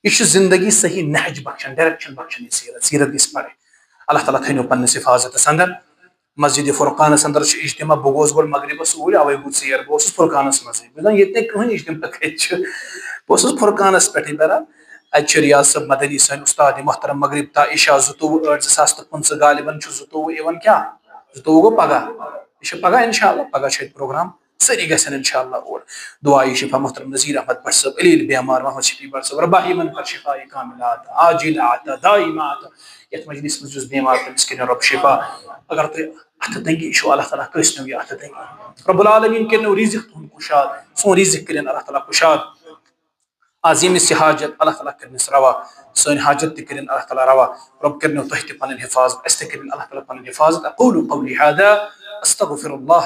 یہِ چھُ زندگی صحیح نہج بخشان، direction بخشان یہِ سیرت، سیرت گژھِ پرٕنۍ۔ اللہ تعالیٰ تھٲینو پننِس حفاظتس اندر۔ مسجد فرقانس اندر چھُ اجتماع، بہٕ گوس گۄڈٕ مغربس اوٗرۍ، اوے گوٚو ژیر، بہٕ اوسُس فرقانس منٛزٕے، بہٕ زن ییٚتہِ نہٕ کٕہٕنۍ اجتماع کتہِ چھُ، بہٕ اوسُس فرقانس پٮ۪ٹھٕے بران۔ اتہِ چھُ ریاض صٲب مدنی، سٲنۍ استاد محترم، مغرب تا عشاء زٕتووُہ ٲٹھ زٕ ساس تہٕ پٕنٛژٕہ، غالباً چھُ زٕتووُہ یِوان کیٛاہ، زٕتووُہ گوٚو پگاہ، یہِ چھُ پگاہ انشاءاللہ، پگاہ چھُ اَتہِ پروگرام۔ سٲری گژھن انشاءاللہ اور۔ دعا یہِ شفا محترم نذیر احمد بٹ صٲب، علی البیمار محمد شفیع بٹ صٲب، رباہی من کر شفا کاملات عاجلات دائمات۔ یتھ مجلس منٛز یُس بیمار تٔمِس کٔرِو رب شفا۔ اگر تُہۍ اتھٕ تنگی چھو، اللہ تعالیٰ کٲنٛسہِ نہٕ یہِ اتھٕ تنگی۔ رب العالمین کٔرِنو رزق تُہُنٛد کُشاد، سون رزق کٔرِن اللہ تعالیٰ کُشاد۔ آز ییٚمِس یہِ حاجت، اللہ تعالیٰ کٔرِنس روا، سٲنۍ حاجت تہِ کٔرِن اللہ تعالیٰ روا۔ رب کٔرِنو تۄہہِ تہِ پنٕنۍ حفاظت، اسہِ تہِ کٔرِن اللہ تعالیٰ پنٕنۍ حفاظت۔ اقول قولی هذا، استغفر الله